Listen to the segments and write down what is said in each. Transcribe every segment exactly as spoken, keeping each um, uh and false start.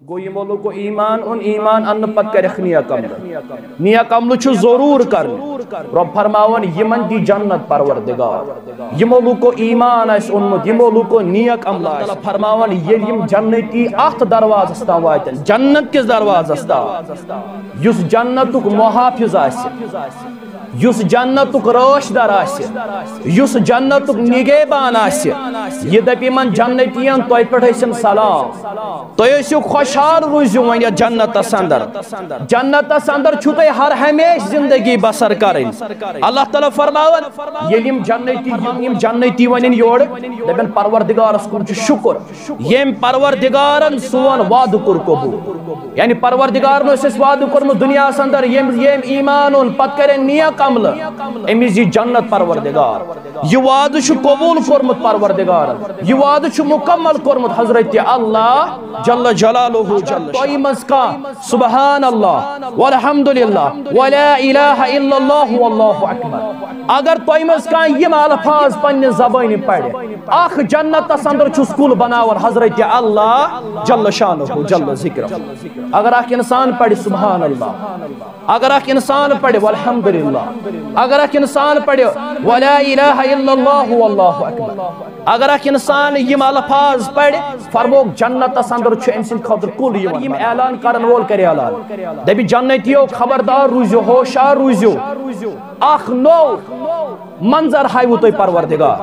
گوٚو، یِمو لوٗکو ایمان اوٚن، ایمان اَننہٕ پتہٕ کَرٮ۪کھ نیک عمل۔ نیک عمل چھُ ضروٗر کَرُن۔ رۄب فرماوان، یِمن دی جنت پروردگار۔ یِمو لوٗکو ایمان آسہِ اوٚنمُت، یِمو لوٗکو نیک عمل آسہِ۔ فرماوان، ییٚلہِ یِم جنتی اَتھ دروازس تام واتن، جنت کِس دروازس تام، یُس جنتُک محافظ آسہِ، یُس جنتُک رٲچھ در آسہِ، یُس جنتُک نگہبان آسہِ، یہِ دَپہِ یِمن جنتین، تۄہہِ پٮ۪ٹھ ٲسِم سلام، تُہۍ ٲسِو خۄشحال، روٗزِو وۄنۍ یَتھ جنتس اندر۔ جنتس اندر چھُو تۄہہِ ہر ہمیشہٕ زندگی بسر کرٕنۍ۔ اللہ تعالیٰ فرماوان، ییٚلہِ یِم جنتی، یِم، یِم جنتی وَنن یورٕ، دَپن، پروردگارس کُن چھُ شُکر، ییٚمۍ پروردگارن سون وعدٕ کوٚر قبوٗل۔ یعنی پروردگارن اوس اَسہِ وعدٕ کوٚرمُت دُنیاہس اندر، ییٚمۍ، ییٚمۍ ایمان اوٚن، پتہٕ کرن نیک عملہٕ، أمِس یی جنت پروردگار۔ یہِ وعدٕ چھُ قبوٗل کوٚرمُت پروردگارن، یہِ وعدٕ چھُ مُکمل کوٚرمُت حضرت اللہ جل جلالہ جل شانہ۔ تۄہہِ منٛز کانٛہہ سبحان اللہ والحمدللہ ولا الہ الا اللہ واللہ اکبر، اگر تۄہہِ منٛز کانٛہہ یِم الفاظ پننہِ زبٲنہِ پرِ، اکھ جنتس اندر چھُس کُل بناوان حضرت اللہ جل شانہ جل ذکرہ۔ اگر اکھ انسان پرِ سبحان اللہ، اگر اکھ انسان پرِ والحمدللہ، اگر اکھ انسان پرِ ولا الہ الا اللہ واللہ اکبر، اگر اکھ انسان یِم الفاظ پرِ، فرموک جنتس اندر چھُ أمۍ سٕنٛدِ خٲطرٕ کُل یِوان۔ یِم اعلان کرن وول کرِ اعلان، دپہِ، جنتیو، خبردار روٗزِو، ہوشیار روٗزِو، اکھ نوٚو منظر ہاوِ تۄہہِ پروردگار،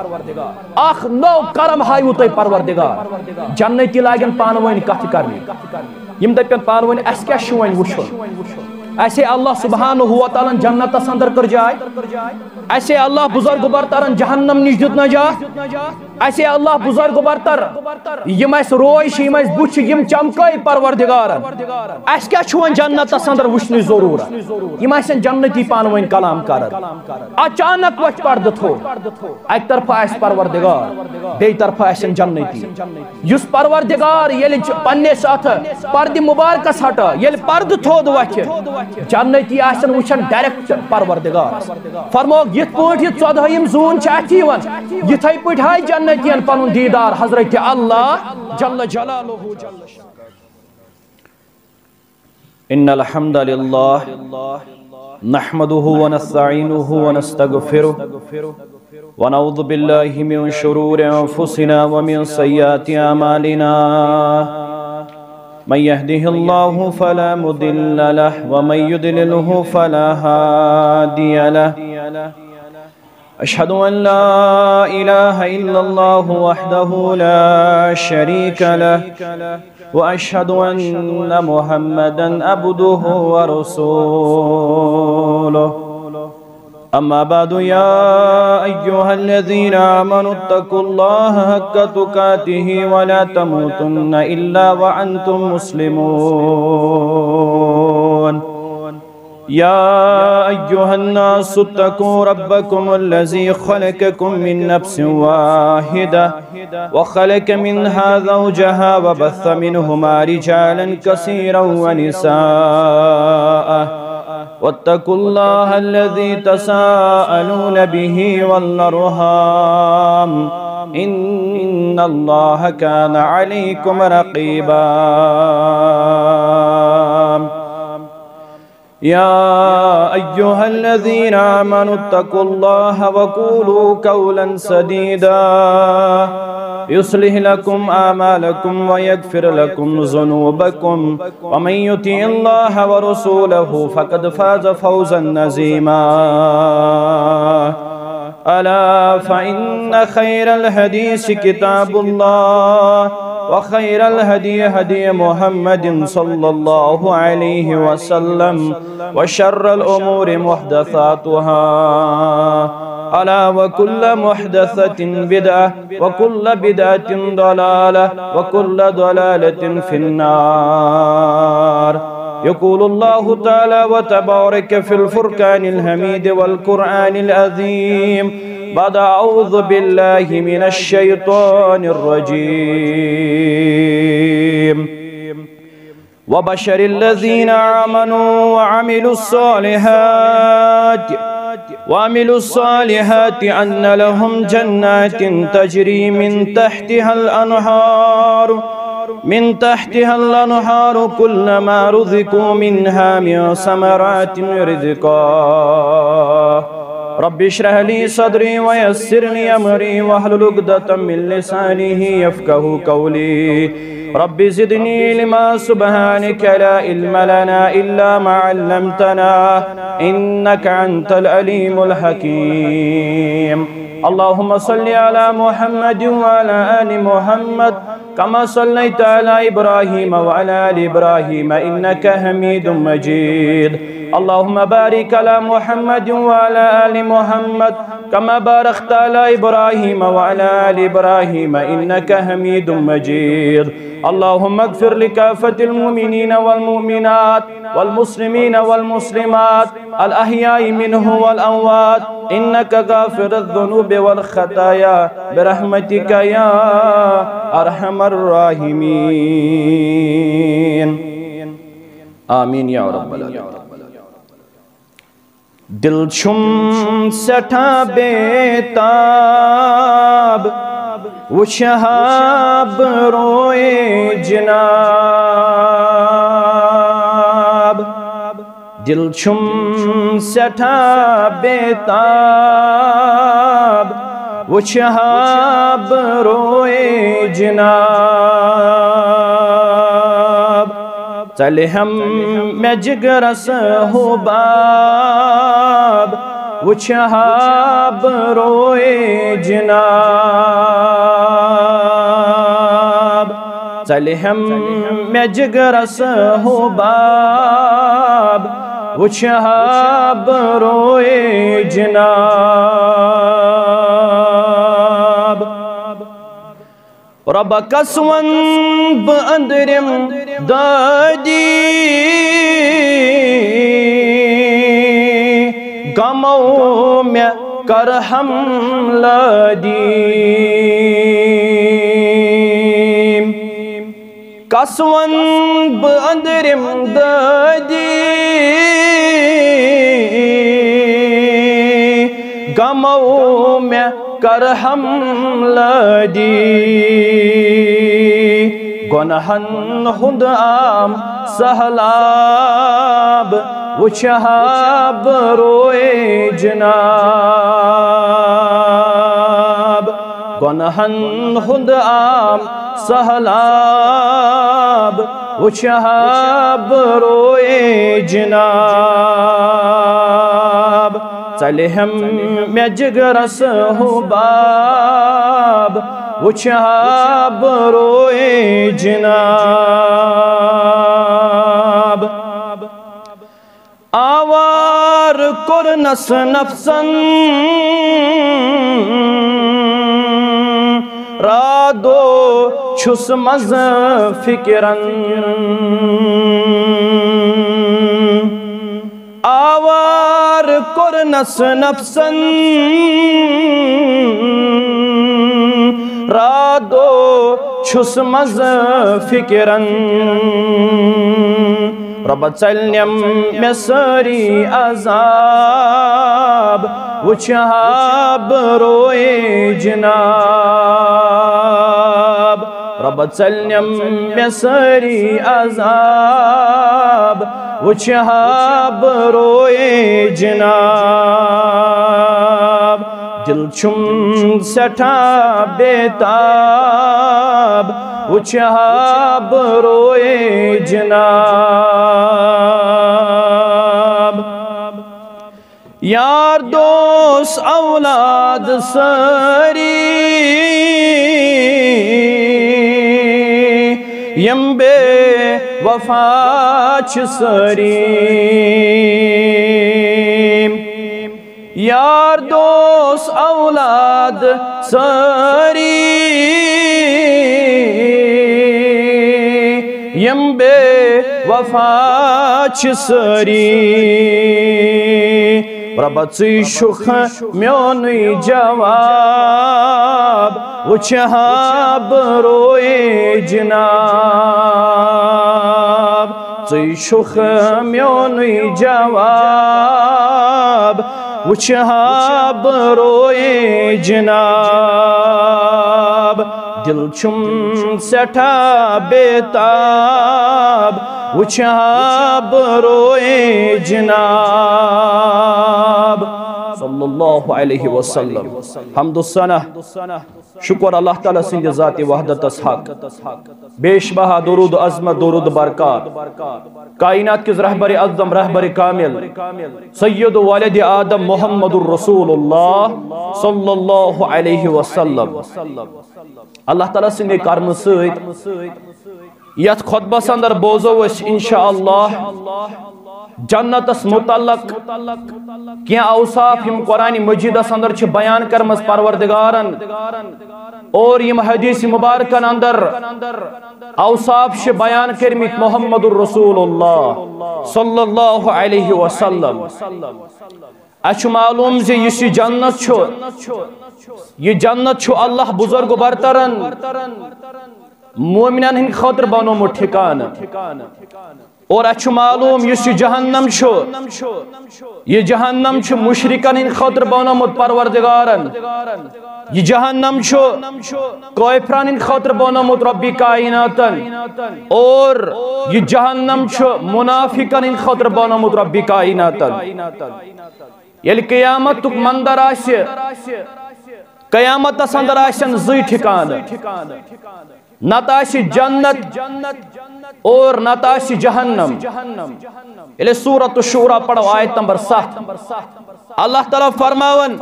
اکھ نوٚو کرم ہاوِ تۄہہِ پروردگار۔ جنتی لاگن پانہٕ ؤنۍ کتھٕ کرنہِ، یِم دپن پانہٕ ؤنۍ، اسہِ کیٛاہ چھُ وۄنۍ وٕچھُن؟ اسے اللہ سبحانہ و تعالیٰ ہن جنتس اندر کٔر جاے، اسے اللہ بزرگ برترن جہنم نِش دیُت نجات، اسے اللہ بزرگ برتر، یِم اسہِ روے چھِ، یِم اسہِ بُتھ چھِ، یِم چمکٲے پروردگارن۔ اسہِ کیٛاہ چھُ وۄنۍ جنتس اندر وٕچھنٕچ ضروٗرت؟ یِم آسن جنتی پانہٕ ؤنۍ کلام کران۔ اچانک وۄتھِ پردٕ تھوٚد، اکہِ طرفہٕ آسہِ پروردگار، بیٚیہِ طرفہٕ آسن جنتی۔ یُس پروردگار ییٚلہِ چ-، پننِس اتھ پردِ مبارکس ہٹٲو، ییٚلہِ پردٕ تھوٚد وۄتھِ، جنتی آسن وٕچھان ڈائریکٹ پروردگارس۔ فرموکھ، یِتھ پٲٹھۍ یہِ ژۄدہٲیِم زوٗن چھِ اتھِ یِوان، یِتھے پٲٹھۍ ہاوِ جنتین پنُن دیٖدار حضرت اللہ جل جلالہ۔ إن الحمد لله نحمده ونستعينه ونستغفره، ونعوذ بالله من شرور أنفسنا ومن سيئات أعمالنا. من يهده الله فلا مضل له، ومن يضلله فلا هادي له. أشهد أن لا إله إلا الله وحده لا شريك له، وأشهد أن محمدا عبده ورسوله. أما بعد، يا أيها الذين آمنوا اتقوا الله حق تقاته ولا تموتن إلا وأنتم مسلمون. يا أيها الناس اتقوا ربكم الذي خلقكم من نفس واحدة وخلق منها زوجها وبث منهما رجالا كثيرا ونساء، واتقوا الله الذي تساءلون به والأرحام، إن الله كان عليكم رقيبا. يا أيها الذين آمنوا اتقوا الله وقولوا قولا سديدا، يصلح لكم أعمالكم ويغفر لكم ذنوبكم، ومن يطع الله ورسوله فقد فاز فوزا عظيما. ألا فإن خير الحديث كتاب الله، وخير الهدي هدي محمد صلى الله عليه وسلم، وشر الأمور محدثاتها. ألا وكل محدثة بدعة، وكل بدعة ضلالة، وكل ضلالة في النار. يقول الله تعالى وتبارك في الفرقان الحميد والقرآن العظيم بعد أعوذ بالله من الشيطان الرجيم. وبشر الذين آمنوا وعملوا الصالحات، وعملوا الصالحات أن لهم جنات تجري من تحتها الأنهار، من تحتها الأنهار كلما رزقوا منها من ثمرات رزقا. رب اشرح لي صدري ويسر لي أمري واحلل عقدة من لساني يفقهوا قولي. رب زدني علما، سبحانك لا علم لنا إلا ما علمتنا إنك أنت العليم الحكيم. اللهم صل على محمد وعلى آل محمد كما صليت على إبراهيم وعلى آل إبراهيم إنك حميد مجيد. اللهم بارك على محمد وعلى آل محمد كما باركت على إبراهيم وعلى آل إبراهيم إنك حميد مجيد. اللهم اغفر لكافة المؤمنين والمؤمنات والمسلمين والمسلمات الأحياء منهم والأموات إنك غافر الذنوب والخطايا برحمتك يا أرحم الراحمين. آمين يا رب العالمين. دل چھُم سٮ۪ٹھاہ بے تاب، وٕچھِ ہا بہٕ روئے جناب۔ دل چھُم سٮ۪ٹھاہ بے تاب، وٕچھِ ہا بہٕ روئے جناب۔ ژَلہِ ہم مےٚ جِگرَس حُباب، وٕچھِ ہا بہٕ روئے جناب۔ ژَلہِ ہم مےٚ جِگرَس حُباب، وٕچھِ ہا بہٕ روئے جناب۔ رۄبہ کس ونہٕ بہٕ أنٛدرِم دٲدی، غمو مےٚ کر ہملٲدی۔ کس ونہٕ بہٕ أنٛدرِم دٲدی، غمو مےٚ کر ہملٲدی۔ گۄنہن ہُنٛد عام سہلاب، وٕچھِ ہا بہٕ روئے جناب۔ گۄنہن ہُنٛد عام سہلاب، وٕچھِ ہا بہٕ روئے جناب۔ ژَلہِ ہم مےٚ جِگرَس حُباب، وٕچھِ ہا بہٕ روئے جناب۔ آوار کوٚرنس نفسن راتھ دۄہ چھُس منٛزٕ فِکرن۔ آوار کوٚرنس نفسن راتھ دۄہ چھُس منٛزٕ فِکرن۔ رۄبہ ژَلنٮ۪م مےٚ سٲری عذاب، وٕچھِ ہا بہٕ روئے جناب۔ رۄبہ ژَلنٮ۪م مےٚ سٲری عذاب، وٕچھِ ہا بہٕ روئے جناب۔ دل چھُم سٮ۪ٹھاہ بے تاب، وٕچھِ ہا بہٕ روئے جناب۔ یار دوس اولاد سٲری، یِم بے وفا چھِ سٲری۔ یار دوس اولاد سٲری، یِم بے وفا چھِ سٲری۔ رۄبہ ژٕے چھُکھ میونُے جواب، وٕچھِ ہا بہٕ روئے جناب۔ ژٕے چھُکھ میونُے جواب، وٕچھِ ہا بہٕ روئے جناب۔ دل چھُم سٮ۪ٹھاہ بے تاب، وٕچھِ ہا بہٕ روئے جناب۔ صلی اللہ علیہ وسلم۔ حمد و ثنا، شکر اللہ تعالیٰ سٕنٛدِ ذاتِ وحدتس حق۔ بیش بہا درود عظمت، درود برکات۔ کائنات کِس رہبرِ اعظم، رہبرِ کامل، سید ولدِ آدم محمد رسول اللہ صلی اللہ علیہ وسلم۔ اللہ تعالیٰ سٕنٛدِ کرمہٕ سۭتۍ یتھ خطبس اندر بوزو أسۍ انشاءاللہ جنتس متعلق کینٛہہ اوصاف، یِم قرآن مجیدس اندر چھِ بیان کرمژ پروردگارن، اور یِم حدیث مبارکن اندر اوصاف چھِ بیان کٔرمٕتۍ محمد رسول اللہ صلی اللہ علیہ وسلم۔ اسہِ چھُ معلوم زِ یُس یہِ جنت چھُ، یہِ جنت چھُ اللہ بزرگ برترن مومنن ہٕنٛدِ خٲطرٕ بنوومُت ٹھکانہٕ۔ اور اسہِ چھُ معلوم یُس یہِ جہنم چھُ، یہِ جہنم چھُ مشرکن ہٕنٛدِ خٲطرٕ بنوومُت پروردگارن۔ یہِ جہنم چھُ کٲفرن ہٕنٛدِ خٲطرٕ بنوومُت ربِ کائناتن۔ اور یہِ جہنم چھُ منافقن ہٕنٛدِ خٲطرٕ بنوومُت ربِ کائناتن۔ ییٚلہِ قیامتُک منظر آسہِ، قیامتس اندر آسن زٕے ٹھکانہٕ، نتہٕ آسہِ جنت اور نتہٕ آسہِ جہنم۔ ییٚلہِ سورۃ الشعراء پرو، آیت نمبر ستھ، اللہ تعالیٰ فرماون،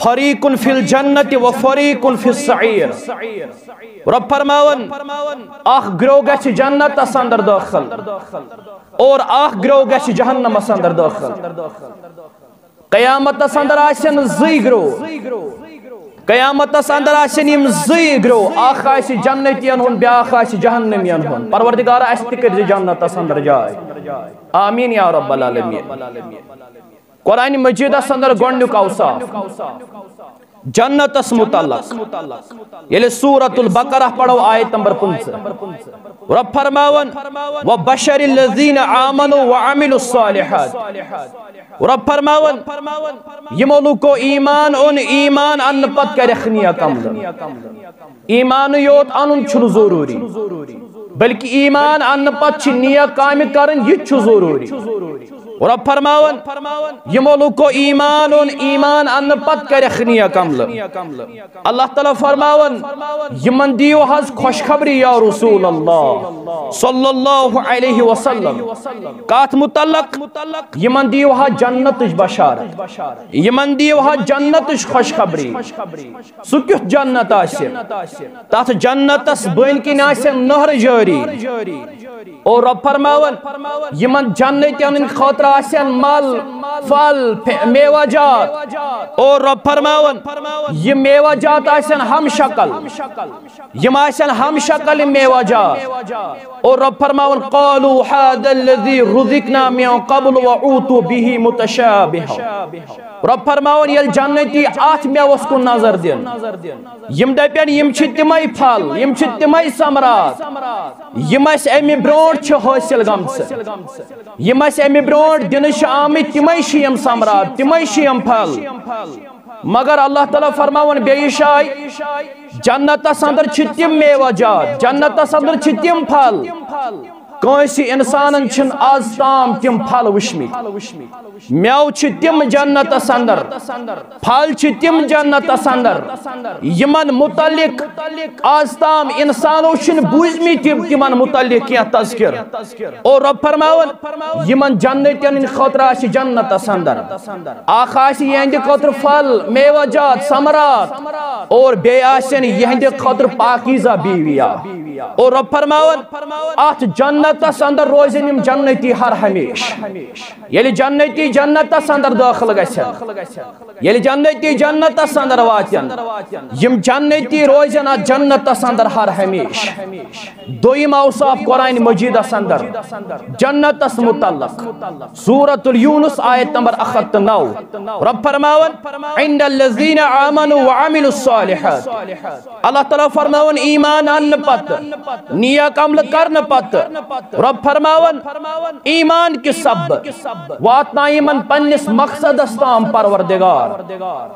فریق فی الجنت و فریق فی السعیر۔ رب فرماون، اکھ گروہ گژھِ جنتس اندر دٲخل اور اکھ گروہ گژھِ جہنمس اندر دٲخل۔ قیامتس اندر آسن زٕے گروہ۔ قیامتس اندر آسن یِم زٕے گروہ، اکھ آسہِ جنتین ہُنٛد، بیاکھ آسہِ جہنمین ہُنٛد۔ پروردگار، اسہِ تہِ کٔرۍ زِ جنتس اندر جاے۔ آمین یا رب العالمین۔ قرآن مجیدس اندر گۄڈنیُک اوصاف جنتس متعلق، ییٚلہِ سورۃ البقرہ پرو، آیت نمبر پٕنٛژٕہ، رب فرماون، وبشر الذین آمنوا وعملوا الصالحات۔ رب فرماون، یِمو لوٗکو ایمان اوٚن، ایمان اننہٕ پتہٕ کرکھ نیک عملہٕ۔ ایمانٕے یوت انُن چھُنہٕ ضروٗری، بلکہِ ایمان اننہٕ پتہٕ چھِ نیک کامہِ کرٕنۍ، یہِ تہِ چھُ ضروٗری۔ رب فرماون، یِمو لوٗکو ایمان اوٚن، ایمان اننہٕ پتہٕ کرکھ نیک عملہٕ۔ اللہ تعالیٰ فرماون، یِمن دِیِو حظ خوشخبری یا رسول اللہ صلی اللہ علیہ وسلم۔ کتھ متعلق؟ یِمن دِیِو حظ جنتٕچ بشارت، یِمن دِیِو حظ جنتٕچ خوشخبری۔ سُہ کیُتھ جنت آسہِ؟ تتھ جنتس بٔنۍ کِنۍ آسن نہرٕ جٲری۔ اور رب فرماون، یِمن جنتین ہٕنٛدِ خٲطرٕ آسن مل، پھل، پھے-، میوہ جات۔ اور رب فرماون، یہِ میوہ جات آسن ہم شکل، یِم آسن ہم شکل یِم میوہ جات۔ اور رب فرماون، قالوا هذا الذي رزقنا من قبل وأتوا به متشابها۔ رب فرماون، ییٚلہِ جنتی اتھ میوس کُن نظر دِن، یِم دپن، یِم چھِ تِمے پھل، یِم چھِ تِمے ثمرات، یِم اسہِ امہِ برونٹھ چھِ حٲصِل گٔمژٕ، یِم اسہِ امہِ برونٹھ دِنہٕ چھِ آمٕتۍ، تِمے چھِ یِم ثمرات، تِمے چھِ یِم پھل۔ مگر اللہ تعالیٰ فرماون بیٚیہِ جایہِ، جنتس اندر چھِ تِم میوہ جات، جنتس اندر چھِ تِم پھل، کٲنٛسہِ انسانن چھِنہٕ از تام تِم پھل وٕچھمٕتۍ۔ میوٕ چھِ تِم جنتس اندر، پھل چھِ تِم جنتس اندر، یِمن متعلق از تام انسانو چھِنہٕ بوٗزمٕتۍ تِم، تِمن متعلق کینٛہہ تذکر۔ اور رب فرماون، یِمن جنتین ہٕنٛدِ خٲطرٕ آسہِ جنتس اندر اکھ آسہِ یِہنٛدِ خٲطرٕ پھل، میوہ جات، ثمرات، اور بیٚیہِ آسن یِہنٛدِ خٲطرٕ پاکیزہ بیویا۔ اور رب فرماون، اتھ جنتس اندر روزن یِم جنتی ہر ہمیشہ۔ ییٚلہِ جنتی جنتس اندر دٲخل گژھن، ییٚلہِ جنتی جنتس اندر واتن، یِم جنتی روزن اتھ جنتس اندر ہر ہمیشہ۔ دوٚیِم اوصاف قرآن مجیدس اندر جنتس متعلق، سورۃ الیونس، آیت نمبر اکھ ہتھ تہٕ نو۔ رب فرماون، ان الذین آمنوا وعملوا الصالحات۔ اللہ تعالیٰ فرماون، ایمان اننہٕ پتہٕ، نیک عمل کرنہٕ پتہٕ، رۄب فرماوان، ایمان کہِ سببہٕ واتناو یِمن پننِس مقصدس تام پروردگار۔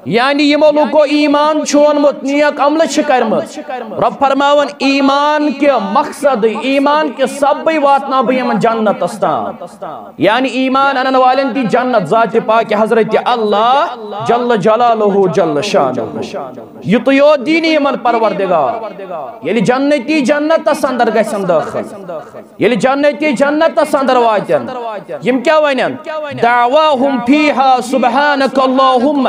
یعنی یِمو لوٗکو ایمان چھُ اوٚنمُت، نیک عملہٕ چھِ کٔرمٕژ۔ رۄب فرماوان، ایمان کہِ مقصدٕے، ایمان کہِ سببٕے واتناو بہٕ یِمن جنتس تام۔ یعنی ایمان انن والٮ۪ن دی جنت ذاتِ پاکِ حضرتِ اللہ جل جلالہ جل شانہ۔ یُتُے یوت دی نہٕ یِمن پروردگار، ییٚلہِ جنتی جنتس اندر گژھن دٲخل، ییٚلہِ جنتی جنتس اندر واتن، یِم کیٛاہ ونن؟ دعواہم فیہا سبحانک اللہم۔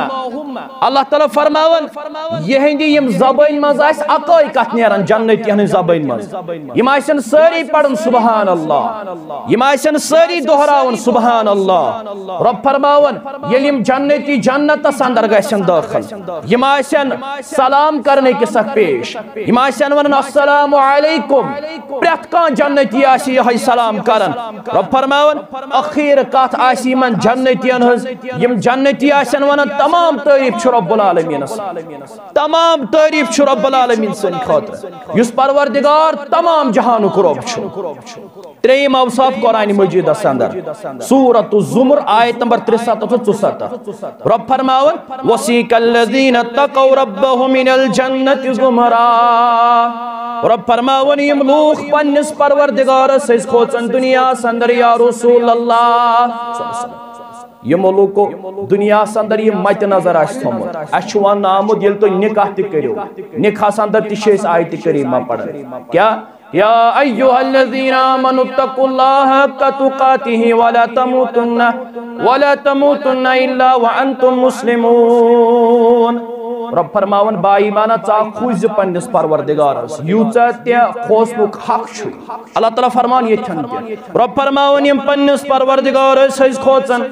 اللہ تعالیٰ فرماوان، یِہنٛدِ یِم زبٲنۍ منٛز آسہِ اکٲے کتھ نیران جنتین ہٕنٛز زبٲنۍ منٛز، یِم آسن سٲری پران سبحان اللہ، یِم آسن سٲری دۄہراوان سبحان اللہ۔ رۄب فرماوان، ییٚلہِ یِم جنتی جنتس اندر گژھن دٲخل، یِم آسن سلام کرنہٕ کِس اکھ پیش، یِم آسن ونان السلام علیکم۔ پرٛٮ۪تھ کانٛہہ جنتی آسہِ یِہوٚے سلام کران۔ رۄب فرماوان، ٲخر کتھ آسہِ یِمن جنتین ہٕنٛز، یِم جنتی آسن ونان، تمام تعریف چھُ رب العالمینس، تمام تعریف چھُ رب العالمین سٕنٛدِ خٲطرٕ، یُس پروردگار تمام جہانُک رب چھُ۔ ترٛیٚیِم اوصاف قرآن مجیدس اندر، سورۃ الزمر، آیت نمبر ترٛےٚ سَتَتھ تہٕ ژُسَتَتھ۔ رۄب فرماوان، وسیق الذین اتقوا ربهم الی الجنۃ زمرا۔ رۄب فرماوان، یِم لوٗکھ پننِس پروردگارس سۭتۍ کھوژن دُنیاہس اندر، یا رسول اللہ۔ یِمو لوٗکو دُنیاہس اندر یہِ متِ نظر آسہِ تھوٚمُت، اسہِ چھُ وننہٕ آمُت، ییٚلہِ تُہۍ نکاح تہِ کٔرِو، نکاحس اندر تہِ چھِ أسۍ آیتِ کریمہ پران۔ کیٛاہ؟ یا ایھا الذین آمنوا اتقوا اللہ حق تقاتہ ولا تموتن، ولا تموتن الا وانتم مسلمون۔ رۄب فرماوان، با ایمانا، ژٕ ہا کھوژ زِ پننِس پروردگارس، یوٗژاہ تہِ کھوژنُک حق چھُ۔ اللہ تعالیٰ فرمان ییٚتھٮ۪ن تہِ۔ رۄب فرماوان، یِم پننِس پروردگارس ٲسۍ کھوژان،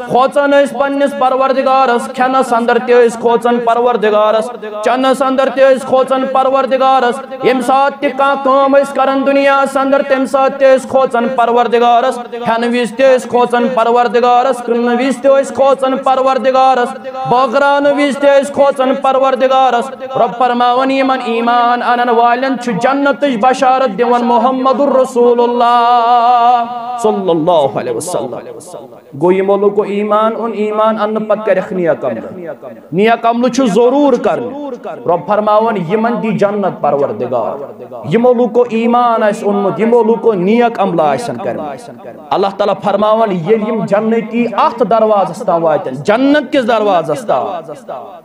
کھوژان ٲسۍ پننِس پروردگارس، کھٮ۪نس اندر تہِ ٲسۍ کھوژان پروردگارس، چنس اندر تہِ ٲسۍ کھوژان پروردگارس۔ ییٚمہِ ساتہٕ تہِ کانٛہہ کٲم ٲسۍ کران دُنیاہس اندر، تَمہِ ساتہٕ تہِ ٲسۍ کھوژان پروردگارس۔ کھٮ۪نہٕ وِزِ تہِ ٲسۍ کھوژان پروردگارس، کٕننہٕ وِزِ تہِ ٲسۍ کھوژان پروردگارس، بٲگراونہٕ وِزِ تہِ ٲسۍ کھوژان پروردگارس۔ رۄب فرماوان، یِمن ایمان انن والٮ۪ن چھُ جنتٕچ بشارت دِوان محمد رسول اللہ صلی اللہ علیہ وسلم۔ گوٚو، یِمو لوٗکو ایمان اوٚن، ایمان اننہٕ پتہٕ کرکھ نیک عملہٕ۔ نیک عملہٕ چھُ ضروٗر کرُن۔ رۄب فرماوان، یِمن دی جنت پروردگار۔ یِمو لوٗکو ایمان آسہِ اوٚنمُت، یِمو لوٗکو نیک عملہٕ آسن کرمٕتۍ۔ اللہ تعالیٰ فرماوان، ییٚلہِ یِم جنتی اتھ دروازس تام واتن، جنت کِس دروازس تام،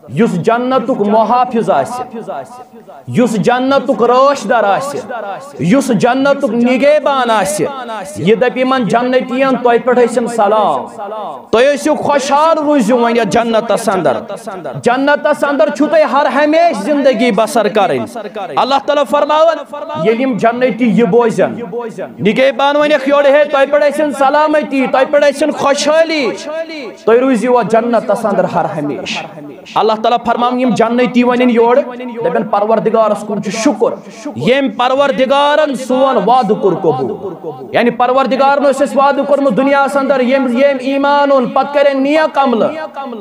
یُس جنتُک محافظ آسہِ، یُس جنتُک رٲچھ در آسہِ، یُس جنتُک نگہبان آسہِ، یہِ دپہِ یِمن جنتین، تۄہہِ پٮ۪ٹھ ٲسِم سلام، تُہۍ ٲسِو خۄشحال، روٗزِو وۄنۍ یتھ جنتس اندر۔ جنتس اندر چھُو تۄہہِ ہر ہمیشہٕ زندگی بسر کرٕنۍ۔ اللہ تعالیٰ فرماوان، ییٚلہِ یِم جنتی یہِ بوزن، نگہبان ونکھ یورٕ، ہے، تۄہہِ پٮ۪ٹھ ٲسِن سلامتی، تۄہہِ پٮ۪ٹھ ٲسِن خۄشحٲلی، تُہۍ روٗزِو اتھ جنتس اندر ہر ہمیشہٕ۔ اللہ تعالیٰ فرماوان، یِم جنتی ونن یورٕ، دپن، پروردگارس کُن چھُ شُکر، ییٚمۍ پروردگارن سون وعدٕ کوٚر قبول۔ یعنی پروردگارن اوس اَسہِ وعدٕ کوٚرمُت دُنیاہس اندر، ییٚمۍ، ییٚمۍ ایمان اوٚن، پتہٕ کرن نیک عملہٕ،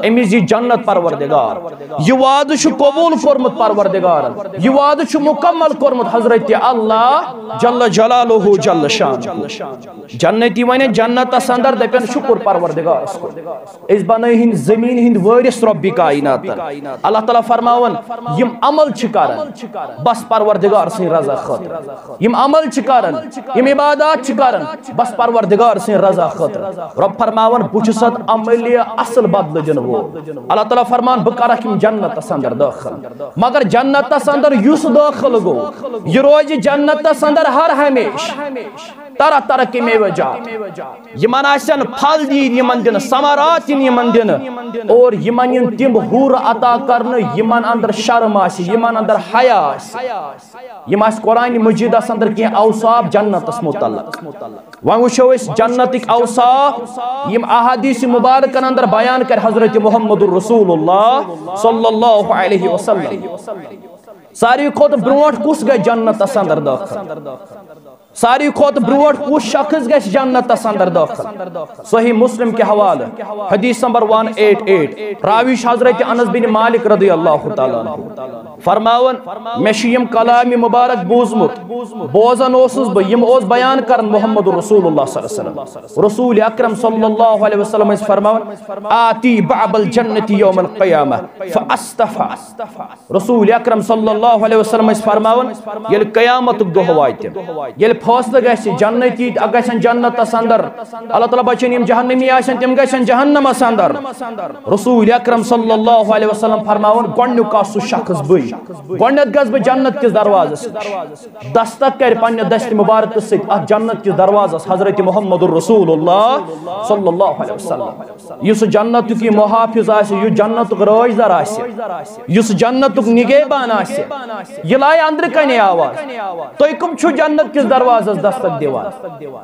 أمِس یی جنت پروردگار۔ یہِ وعدٕ چھُ قبول کوٚرمُت پروردگارن، یہِ وعدٕ چھُ مکمل کوٚرمُت حضرت اللہ جل جلالہ جل شانہ۔ جنتی ونن جنتس اندر، دپن، شُکر پروردگارس کُن۔ أسۍ بنٲے ہٕنٛدۍ زٔمیٖن ہٕنٛدۍ وٲرِث رۄبِ کائناتن۔ اللہ تعالیٰ فرماوان، یِم عمل چھِ کران بس پروردگار سٕنٛدِ رضا خٲطرٕ، یِم عمل چھِ کران، یِم عبادات چھِ کران بس پروردگار سٕنٛدِ رضا خٲطرٕ۔ رۄب فرماوان، بہٕ چھُس اتھ عملہِ اصل بدلہٕ دِنہٕ وول۔ اللہ تعالیٰ فرمان، بہٕ کرکھ یِم جنتس اندر دٲخل۔ مگر جنتس اندر یُس دٲخل گوٚو، یہِ روزِ جنتس اندر ہر ہمیشہٕ۔ طرح طرح کے میوہ جات۔ یِمن آسن پھل دِنۍ یِمن دِنہٕ، ثمرات یِن یِمن دِنہٕ، اور یِمن یِن تِم حور عطا کرنہٕ، یِمن اندر شرم آسہِ، یِمن اندر حیا آسہِ۔ یِم آسہِ قرآن مجیدس اندر کینٛہہ اوصاف جنتس متعلق۔ وۄنۍ وٕچھو أسۍ جنتٕکۍ اوصاف، یِم احادیث مبارکن اندر بیان کرِ حضرت محمد رسول اللہ صلی اللہ علیہ وسلم۔ ساروی کھۄتہٕ برونٛٹھ کُس گژھِ جنتس اندر دٲخل؟ ساروی کھۄتہٕ برونٛٹھ کُس شخص گژھِ جنتس اندر دٲخل؟ صحیح مسلم کہِ حوالہٕ، حدیث نمبر ون ایٹ ایٹ، راوی چھُ حضرت انس بن مالک رضی اللہ تعالیٰ عنہ فرماوان، مےٚ چھُ یِم کلام مبارک بوٗزمُت، بوزان اوسُس بہٕ، یِم اوس بیان کران محمد رسول اللہ صلی اللہ علیہ وسلم۔ رسول اکرم صلی اللہ علیہ وسلم ٲسۍ فرماوان، آتی باب الجنت یوم القیامہ فاستفا۔ رسول اکرم صلی اللہ علیہ وسلم ٲسۍ فرماوان، ییٚلہِ قیامتُک دۄہ واتہِ، ییٚلہِ فٲصلہٕ گژھِ، جنتی گژھن جنتس اندر، اللہ تعالیٰ بچٲیِن، یِم جہنمی آسن تِم گژھن جہنمس اندر۔ رسول اکرم صلی اللہ علیہ وسلم فرماوان، گۄڈنیُک آسہٕ سُہ شخص بٕے، گۄڈنیتھ گژھٕ بہٕ جنت کِس دروازس نِش۔ دستک کرِ پننہِ دستِ مبارکہٕ سۭتۍ اتھ جنت کِس دروازس حضرت محمد رسول اللہ صلی اللہ علیہ وسلم۔ یُس جنتُک یہِ محافظ آسہِ، یُس جنتُک رٲچھ در آسہِ، یُس جنتُک نگہبان آسہِ، یہِ لایہِ أنٛدرٕ کنہِ آواز، تُہۍ کٕم چھِو جنت کِس دروازس دستک دِوان؟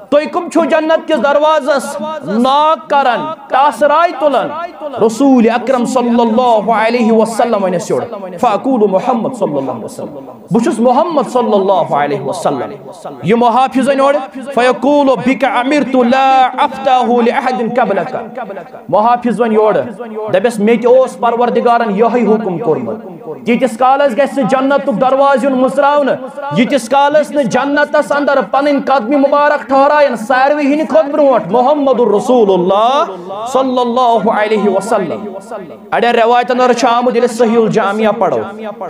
تُہۍ کٕم چھِو جنت کِس دروازس knock کران، ٹاسہٕ راے تُلان؟ رسول اکرم صلی اللہ علیہ وسلم ونٮ۪س یورٕ، فاقول محمد صلی اللہ علیہ وسلم، بہٕ چھُس محمد صلی اللہ علیہ وسلم۔ یہِ محافظ ونہِ اورٕ، فیقول بک امرت لا افتح لأحد قبلک۔ محافظ ونہِ یورٕ، دپٮ۪س، مےٚ تہِ اوس پروردگارن یِہوٚے حُکم کوٚرمُت۔ تیٖتِس کالس گژھِ نہٕ جنتُک دروازٕ یُن مُژراونہٕ، ییٖتِس کالس نہٕ جنتس اندر پنٕنۍ قدمہِ مبارک ٹھہرایَن ساروی ہٕنٛدِ کھۄتہٕ برونٛٹھ محمد رسول اللہ صلی اللہ علیہ وسلم۔ اڑٮ۪ن روایتن منٛز چھُ آمُت، ییٚلہِ صحیح الجامعہ پرو،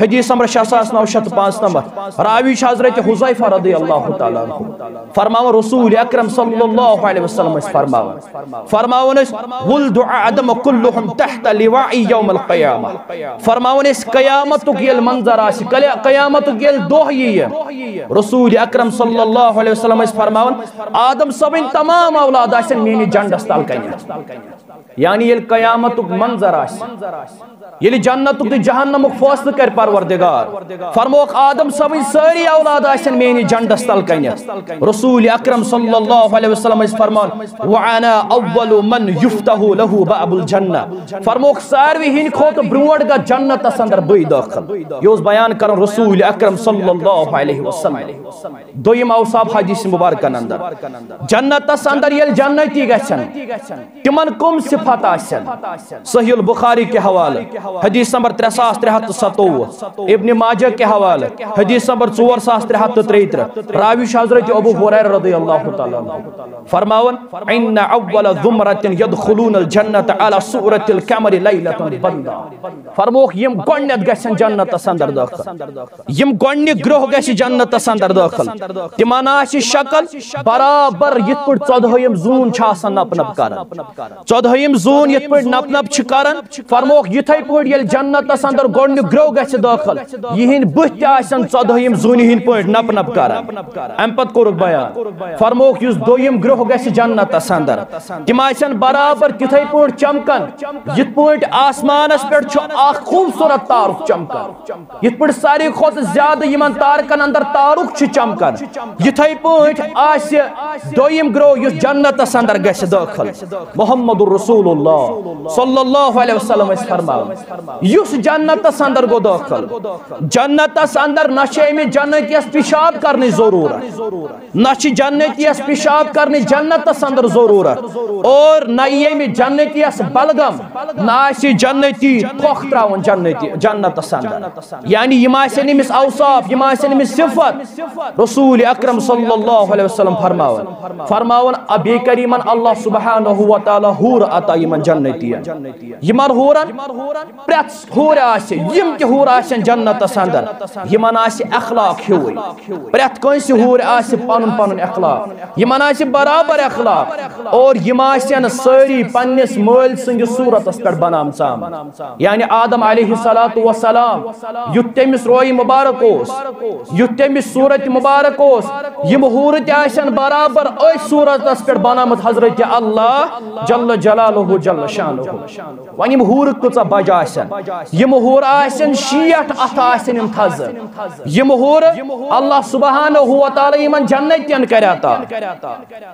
حدیث نمبر شےٚ ساس نو شیٚتھ تہٕ پانٛژھ نمبر، راوی چھُ حضرت حذیفہ رضی اللہ تعالیٰ عنہ فرماوان، رسول اکرم صلی اللہ علیہ وسلم ٲسۍ فرماوان، فرماوان ٲسۍ، ولد آدم کلہم تحت لوائی یوم القیامہ۔ فرماوان ٲسۍ، قیامتُک ییٚلہِ منظر آسہِ، قلیا-، قیامتُک ییٚلہِ دۄہ یِیہِ، رسول اکرم صلی اللہ علیہ وسلم ٲسۍ فرماوان، آدم صٲبٕنۍ تمام اولاد آسن میٲنِس جنڈس تل کنہِ۔ یعنی ییٚلہِ قیامتُک منظر آسہِ، ییٚلہِ جنتُک تہٕ جہنمُک فٲصلہٕ کرِ پروردگار، فرموکھ، آدم صٲبٕنۍ سٲری اولاد آسن میٲنِس جنڈس تل کنہِ۔ رسول اکرم صلی اللہ علیہ وسلم ٲسۍ فرمان، وانا اول من یفتح لہ باب الجنہ۔ فرموکھ، ساروی ہٕنٛدِ کھۄتہٕ برونٛٹھ گژھٕ جنتس اندر بٕے دٲخل۔ یہِ اوس بیان کران رسول اکرم صلی اللہ علیہ وسلم۔ دوٚیِم اوصاف حدیث مبارکن اندر، جنتس اندر ییٚلہِ جنتی گژھن، تِمن کم صفت آسن؟ صحیح البخاری کہِ حوالہٕ، حدیث نمبر ترٛےٚ ساس ترٛےٚ ہتھ تہٕ ستووُہ، ابن ماجہ کہِ حوالہٕ، حدیث نمبر ژور ساس ترٛےٚ ہتھ تہٕ ترٛیہِ ترٕٛہ، راوی چھُ حضرت ابو ہریرہ رضی اللہ تعالیٰ عنہ فرماوان، ان اول زمرۃ یدخلون الجنۃ علی صورۃ القمر لیلۃ بندہ۔ فرموکھ، یِم گۄڈنیتھ گژھن جنتس اندر دٲخل، یِم گۄڈنیُک گروہ گژھِ جنتس اندر دٲخل، تِمن آسہِ شکل برابر یِتھ پٲٹھۍ ژۄدہٲیِم زوٗن چھِ آسان نپ نپ کران۔ ژۄدہٲیِم زوٗن یِتھ پٲٹھۍ نپ نپ چھِ کران، فرموکھ، یِتھے پٲٹھۍ ییٚلہِ جنتس اندر گۄڈنیُک گروہ گژھِ دٲخل، یِہِنٛدۍ بٕتھۍ تہِ آسن ژۄدہٲیِم زوٗنہِ ہٕنٛدۍ پٲٹھۍ نپ نپ کران۔ امہِ پتہٕ کوٚرُکھ بیان، فرموکھ، یُس دوٚیِم گروہ گژھِ جنتس اندر، تِم آسن برابر تِتھے پٲٹھۍ چمکان، یِتھ پٲٹھۍ آسمانس پٮ۪ٹھ چھُ اکھ خوٗبصوٗرت تارُک چمکان۔ یِتھ پٲٹھۍ ساروی کھۄتہٕ زیادٕ یِمن تارکن اندر تارُک چھُ چمکان، یِتھے پٲٹھۍ آسہِ دوٚیِم گروہ یُس جنتس اندر گژھِ دٲخل۔ محمد رسول اللہ صلی اللہ علیہ وسلم ٲسۍ فرماوان، یُس جنتس اندر گوٚو دٲخل، جنتس اندر نہ چھِ أمِس جنتیس پیشاب کرنٕچ ضروٗرت، نہ چھِ جنتیس پیشاب کرنٕچ جنتس اندر ضروٗرت، اور نہ یی أمِس جنتیس بلغم، نہ آسہِ جنتی تھۄکھ تراوان جنتی، جنتس اندر۔ یعنی یِم آسن أمِس اوصاف، یِم آسن أمِس صفت۔ رسول اکرم صلی اللہ علیہ وسلم فرماوان، فرماوان، بیٚیہِ کرِ یِمن اللہ سبحانہ و تعالیٰ حور عطا، یِمن جنتین، یِمن حورن پرٛٮ۪تھ حورِ آسہِ، یِم تہِ حورٕ آسن جنتس اندر، یِمن آسہِ اخلاق ہیوٗے۔ پرٛٮ۪تھ کٲنٛسہِ حورِ آسہِ پنُن پنُن اخلاق، یِمن آسہِ برابر اخلاق، اور یِم آسن سٲری پننِس مٲلۍ سٕنٛدِس صوٗرتس پٮ۪ٹھ بنامژٕ آمٕتۍ۔ یعنی آدم علیہ الصلوۃ والسلام یُتھ تٔمِس روے مبارک اوس، یُتھ تٔمِس صوٗرت مبارک اوس، یِم حورٕ تہِ آسن برابر أتھۍ صوٗرتس پٮ۪ٹھ بنٲومٕژ حضرت اللہ جل جلالہ جل شانہ۔ وۄنۍ یِم حورٕ کۭژاہ بجہِ آسن؟ یِم حورٕ آسن شیٹھ اتھٕ آسن یِم تھزٕ۔ یِم حورٕ اللہ سبحانہ و تعالیٰ یِمن جنتین کرِ عطا۔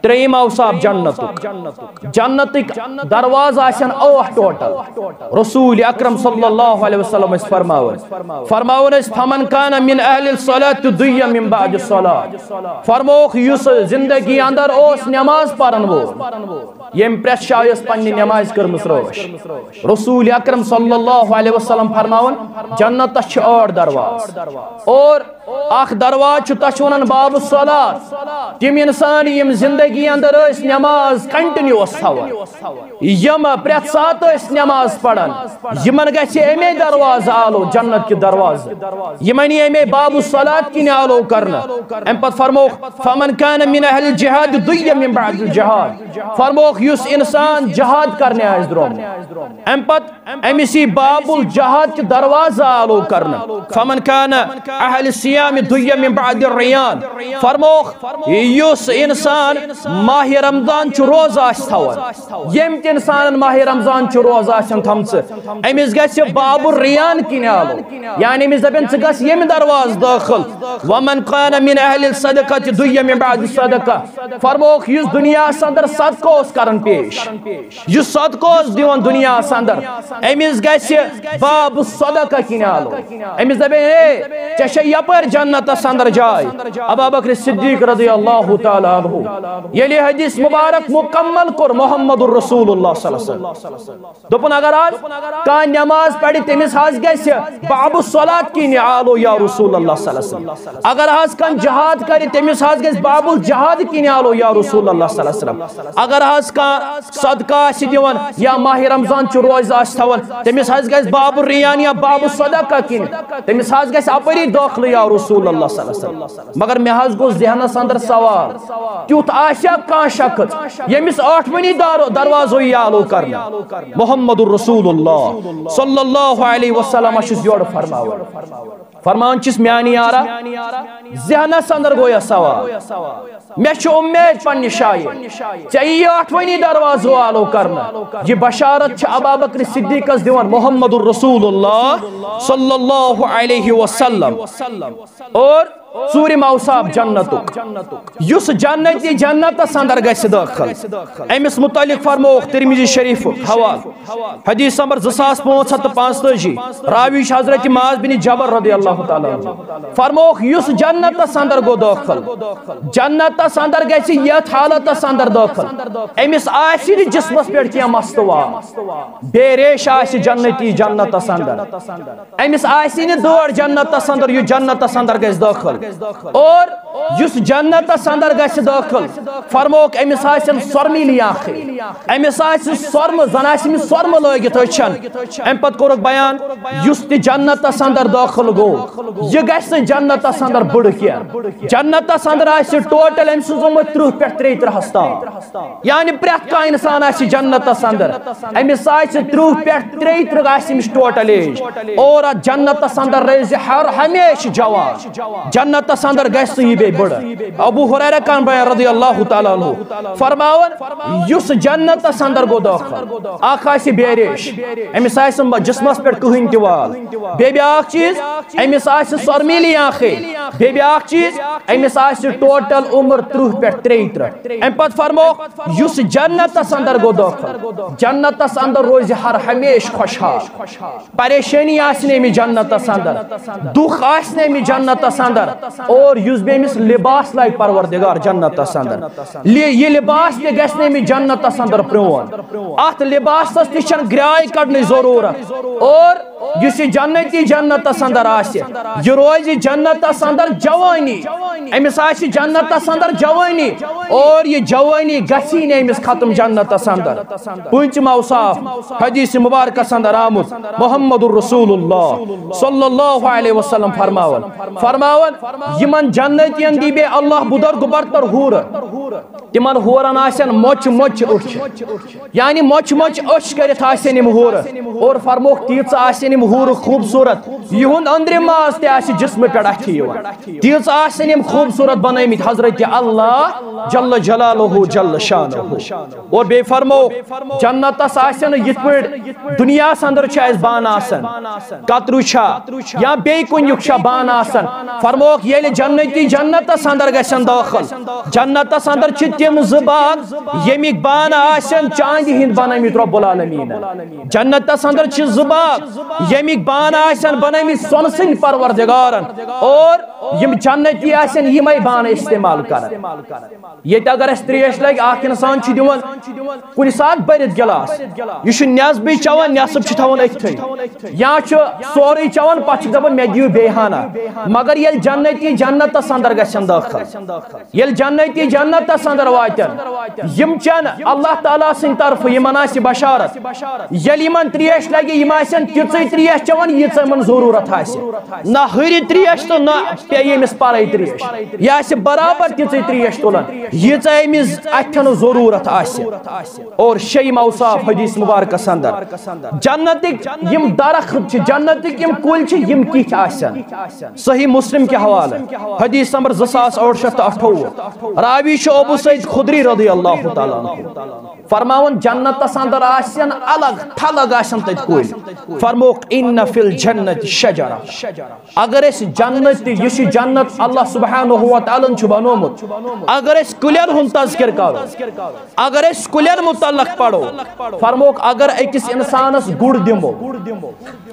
ترٛیٚیِم اوصاف جنت، جنتُک۔ جنتٕکۍ دروازٕ آسن ٲٹھ ٹوٹل۔ رسول اکرم صلی اللہ علیہ وسلم ٲسۍ فرماوان، فرماوان ٲسۍ، "فمن کان من اہل الصلاۃ دُعی من بعد الصلاۃ۔" فرمووُکھ، یُس زندگی اندر اوس نماز پرن وول، ییٚمۍ پرٛٮ۪تھ جایہِ ٲس پننہِ نمازِ کٔرمٕژ رٲچھ۔ رسول اکرم صلی اللہ علیہ وسلم فرماوان، جنتس چھِ ٲٹھ دروازٕ، اور اکھ دروازٕ چھُ، تتھ چھِ ونان باب الصلاۃ۔ تِم انسان یِم زندگی اندر ٲسۍ نماز کنٹینیوس تھاوان، یِم پرٛٮ۪تھ ساتہٕ ٲسۍ نماز پران، یِمن گژھِ اَمے دروازٕ آلو، جنت کہِ دروازٕ، یِمن یی اَمے باب الصلاۃ کِنۍ آلو کرنہٕ۔ اَمہِ پتہٕ فرمووُکھ، "فمن کان من اہل الجہاد دُعی من بعد الجہاد۔" فرمووُکھ، یُس انسان جہاد کرنہِ آسہِ درٛامُت، اَمہِ پتہٕ أمِس یی باب الجہاد کہِ دروازٕ آلو کرنہٕ۔ "فمن کان اہل الصیام دُعی من بعد الریان۔" فرمووُکھ، یُس انسان ماہِ رمضان چھُ روزٕ آسہِ تھاوان، ییٚمۍ تہِ انسانن ماہِ رمضان چھُ روزٕ آسن تھٲمژٕ، أمِس گژھِ باب الریان کِنۍ آلو، یعنی أمِس دپن، "ژٕ گژھ ییٚمہِ دروازٕ دٲخل۔" "ومن کان من اہل الصدقۃ دُعی من بعد الصدقہ۔" فرمووُکھ، یُس دُنیاہس اندر صدقہٕ اوس کران پیش، یُس صدقہٕ اوس دِوان دُنیاہس اندر، أمِس گژھِ باب الصدقہ کِنۍ آلو۔ أمِس دپے، "اے، ژےٚ چھےٚ یپٲرۍ جنتس اندر جاے۔" ابا بکر صدیق رضی اللہ تعالیٰ عنہ ییٚلہِ حدیث مبارک مکمل کوٚر محمد الرسول اللہ صلی اللہ علیہ وسلم، دوٚپُن، اگر حظ کانٛہہ نماز پرِ، تٔمِس حظ گژھِ باب الصلاۃ کِنۍ آلو یا رسول اللہ صلی اللہ علیہ وسلم۔ اگر حظ کانٛہہ جہاد کرِ، تٔمِس حظ گژھِ باب الجہاد کِنۍ آلو یا رسول اللہ صلی اللہ علیہ وسلم۔ اگر حظ کانٛہہ صدقہٕ آسہِ دِوان یا ماہِ رمضان چہِ روزٕ آسہِ تھاوان، تٔمِس حظ گژھِ باب الریان یا باب الصدقہ کِنۍ، تٔمِس حظ گژھِ اپٲری دٲخلہٕ یا رسول اللہ صلی اللہ علیہ وسلم۔ مگر مےٚ حظ گوٚو ذہنس اندر سوال، تیُتھ آسیا کانٛہہ شخص ییٚمِس ٲٹھوٕنی دارو-، دروازو یی آلو کرنہٕ؟ محمد رسول اللہ صلی اللہ علیہ وسلم چھُس یورٕ فرماوان۔ فرمان چھُس، میانہِ یارا، ذہنس اندر گوٚو یہِ سوال۔ مےٚ چھُ اُمید پننہِ جایہِ، ژےٚ یی ٲٹھوٕنی دروازو آلو کرنہٕ۔ یہِ بشارت چھِ ابا بکر صدیقس دِوان محمد رسول اللہ صلی اللہ علیہ وسلم۔ اور ژوٗرِم اوصاف جنتُک، یُس جنتی جنتس اندر گژھِ دٲخل، أمِس متعلق فرمووُکھ ترمذی شریفُک حوالہٕ، حدیث نمبر زٕ ساس پانٛژھ ہتھ تہٕ پانٛژتٲجی، راوی چھُ حضرت معاذ بن جبل رضی اللہ تعالیٰ عنہ۔ فرمووُکھ، یُس جنتس اندر گوٚو دٲخل، جنتس اندر گژھِ یتھ حالتس اندر دٲخل، أمِس آسہِ نہٕ جسمس پٮ۪ٹھ کینٛہہ مستہٕ وار، بے ریش آسہِ جنتی جنتس اندر۔ أمِس آسہِ نہٕ دٲڑ جنتس اندر، یُس جنتس اندر گژھِ دٲخل۔ اور یُس جنتس اندر گژھِ دٲخل، فرمووُکھ، أمِس آسن سۄرمہٕ لیاخے، أمِس آسہِ سۄرمہٕ، زن آسہِ أمِس سۄرمہٕ لٲگِتھ أچھن۔ امہِ پتہٕ کوٚرُکھ بیان، یُس تہِ جنتس اندر دٲخل گوٚو، یہِ گژھِ نہٕ جنتس اندر بٕڑٕ کینٛہہ۔ جنتس اندر آسہِ ٹوٹل أمۍ سٕنٛز عمر ترٕٛہ پٮ۪ٹھ ترٛیہِ ترٕٛہس تام۔ یعنی پرٛٮ۪تھ کانٛہہ انسان آسہِ جنتس اندر، أمِس آسہِ ترٕٛہ پٮ۪ٹھ ترٛیہِ ترٕٛہ آسہِ أمِس ٹوٹل ایج۔ اور اتھ جنتس اندر روزِ ہر ہمیشہٕ جوان۔ جنتس اندر گژھِ نہٕ یہِ بیٚیہِ بٕڑٕ۔ ابو ہریرہ کان بیان رضی اللہ تعالیٰ عنہ فرماوان، یُس جنتس اندر گوٚو دٲخل، اکھ آسہِ بے ریش، أمِس آسہِ نہٕ جسمس پٮ۪ٹھ کٕہٕنۍ تہِ وال۔ بیٚیہِ بیاکھ چیٖز، أمِس آسہِ سۄرمہٕ لیاخے۔ بیٚیہِ بیاکھ چیٖز، أمِس آسہِ ٹوٹل عمر ترٕٛہ پٮ۪ٹھ ترٛیہِ ترٕٛہ۔ امہِ پتہٕ فرمووُکھ، یُس جنتس اندر گوٚو دٲخل، جنتس اندر روزِ ہر ہمیشہٕ خۄشحال۔ پریشٲنی آسہِ نہٕ أمِس جنتس اندر، دُکھ آسہِ نہٕ أمِس جنتس اندر، اور یُس بیٚیہِ أمِس لباس لگہِ پروردگار جنتس اندر، لِ-، یہِ لباس تہِ گژھِ نہٕ أمِس جنتس اندر پرٛون۔ اتھ لباسس تہِ چھنہٕ گرٛاے کڑنٕچ ضروٗرت۔ اور یُس یہِ جنتی جنتس اندر آسہِ، یہِ روزِ جنتس اندر جوانی، أمِس آسہِ جنتس اندر جوانی، اور یہِ جوانی گژھی نہٕ أمِس ختم جنتس اندر۔ پوٗنٛژِم اوصاف حدیث مبارکس اندر آمُت، محمد رسول اللہ صلی اللہ علیہ وسلم فرماوان، فرماوان، یِمن جنتین دی بیٚیہِ اللہ بُزرگ برتر حورٕ، تِمن حورن آسن مۄچہِ مۄچہِ أچھ، یعنی مۄچہِ مۄچہِ أچھ کٔرِتھ آسن یِم حورٕ۔ اور فرمووُکھ، تیٖژٕ آسن یِم حورٕ خوٗبصوٗرت، یِہُنٛد أنٛدرِم ماز تہِ آسہِ جسمہٕ پٮ۪ٹھ اَتھِ یِوان۔ تیٖژ آسن یِم خوٗبصوٗرت بنٲومٕتۍ حضرت اللہ جل جلالہ جل شانہ۔ اور بیٚیہِ فرمو، جنتس آسن یِتھ پٲٹھۍ دُنیاہس اندر چھُ اَسہِ بانہٕ آسان، کتریو چھا یا بیٚیہِ کُنیُک چھا بانہٕ آسان۔ فرموکھ، ییٚلہِ جنتی جنتس اندر گژھن دٲخل، جنتس اندر چھِ تِم زٕ باغ، ییٚمِکۍ بانہٕ آسن چاندِ ہٕنٛدۍ بنٲومٕتۍ رب العالمیٖنن۔ جنتس اندر چھِ زٕ باغ، ییٚمِکۍ بانہٕ آسن بنٲومٕتۍ سۄنہٕ سٕنٛدۍ پروردگارن، اور یِم جنتی آسن یِمے بانہٕ استعمال کران۔ ییٚتہِ اگر اَسہِ ترٛیش لگہِ، اکھ انسان چھُ دِوان کُنہِ ساتہٕ بٔرِتھ گِلاس، یہِ چھُ نٮ۪صبٕے چٮ۪وان، نٮ۪صٕب چھُ تھاوان أتھۍ۔ یا چھُ سورُے چٮ۪وان، پتہٕ چھُ دَپان، "مےٚ دِیِو بیٚیہِ ہنا۔" مگر ییٚلہِ جنتی جنتس اندر گژھن دٲخل، ییٚلہِ جنتی جنتس اندر واتن، یِم چٮ۪ن اللہ تعالیٰ سٕنٛدِ طرفہٕ، یِمن آسہِ بشارت۔ ییٚلہِ یِمن ترٛیش لگہِ، یِم آسن تِژٕے ترٛیش چٮ۪وان، ییٖژاہ یِمن ضروٗرت آسہِ۔ نہ ہُرِ ترٛیش تہٕ نہ پیٚیہِ أمِس پرے ترٛیش۔ یہِ آسہِ برابر تِژٕے ترٛیش تُلان، ییٖژاہ أمِس اَتھٮ۪ن ضروٗرت آسہِ۔ اور شیٚیِم اوصاف حدیث مبارکس اندر، جنتٕکۍ یِم درخت چھِ، جنتٕکۍ یِم کُلۍ چھِ، یِم کِتھۍ آسن؟ صحیح مسلم کہِ حوالہٕ، حدیث نمبر زٕ ساس ٲٹھ شیٚتھ تہٕ اَٹھووُہ۔ راوی چھُ ابو سعید خدری رضی اللہ تعالیٰ عنہ۔ فرماوان، جنتس اندر آسن الگ تھلگ آسن تتہِ کُلۍ۔ فرموکھ، "ان فی الجنت شجرہ۔" اگر أسۍ جنت تہِ، یُس یہِ جنت اللہ سبحانہ و تعالیٰ ہن چھُ بنومُت، اگر أسۍ کُلٮ۪ن ہُنٛد تذکر کرو، اگر أسۍ کُلٮ۪ن متعلق پرو، فرموکھ، اگر أکِس انسانس گُر دِمو،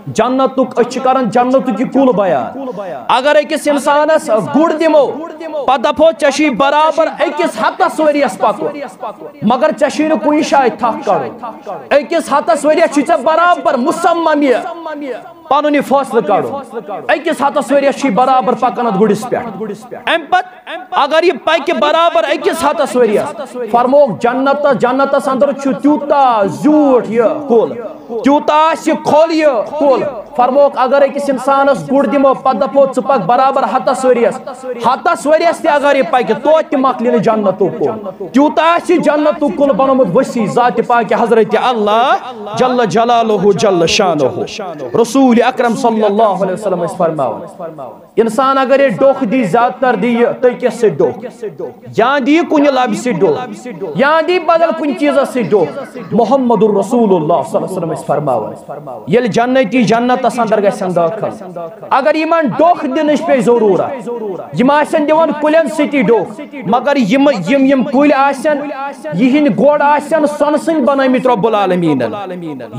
جنتُک، أسۍ چھِ کران جنتُک یہِ کُل بیان۔ اگر أکِس انسانس گُر دِمو، پتہٕ دپو، "ژےٚ چھُے برابر أکِس ہتس ؤرِیس پکُن، مگر ژےٚ چھُے نہٕ کُنہِ جایہِ تھکھ کڑُن۔ أکِس ہتس ؤرِیس چھُے ژےٚ برابر مصمم یہِ پنُن یہِ فٲصلہٕ کڑُن۔ أکِس ہتس ؤرِیس چھُے برابر پکان اتھ گُرِس پٮ۪ٹھ۔" امہِ پتہٕ اگر یہِ پکہِ برابر أکِس ہتس ؤرِیس، فرموکھ، جنت، جنتس اندر چھُ تیوٗتاہ زیوٗٹھ یہِ کُل، تیوٗتاہ آسہِ کھوٚل یہِ کُل۔ فرموکھ، اگر أکِس انسانس گُر دِمو، پتہٕ دپو، "ژٕ پکھ برابر ہتس ؤرِیس۔" ہتس ؤرِیس تہِ اگر یہِ پکہِ، توتہِ تہِ مۄکلہِ نہٕ جنتُک کُل۔ تیوٗتاہ آسہِ جنتُک کُل بنومُت وسیع ذاتِ پاکہِ حضرت اللہ جل جلالہ جل شانہ۔ رسول اکرم صلی اللہ علیہ وسلم ٲسۍ فرماوان، انسان اگر یہِ ڈوکھ دی، زیادٕ تر دی یہِ تٔکِس سۭتۍ ڈوکھ، یا دی کُنہِ لبہِ سۭتۍ ڈوکھ، یا دی بدل کُنہِ چیٖزس سۭتۍ ڈوکھ، محمد رسول اللہ صلی اللہ علیہ وسلم ٲسۍ فرماوان، ییٚلہِ جنتی جنتس اندر گژھن دٲخل، اگر یِمن ڈوکھ دِنٕچ پیٚیہِ ضروٗرت، یِم آسن دِوان کُلٮ۪ن سۭتی ڈوکھ، مگر یِم، یِم، یِم کُلۍ آسن، یِہِنٛدۍ گۄڈ آسن سۄنہٕ سٕنٛدۍ بنٲومٕتۍ رب العالمیٖنن۔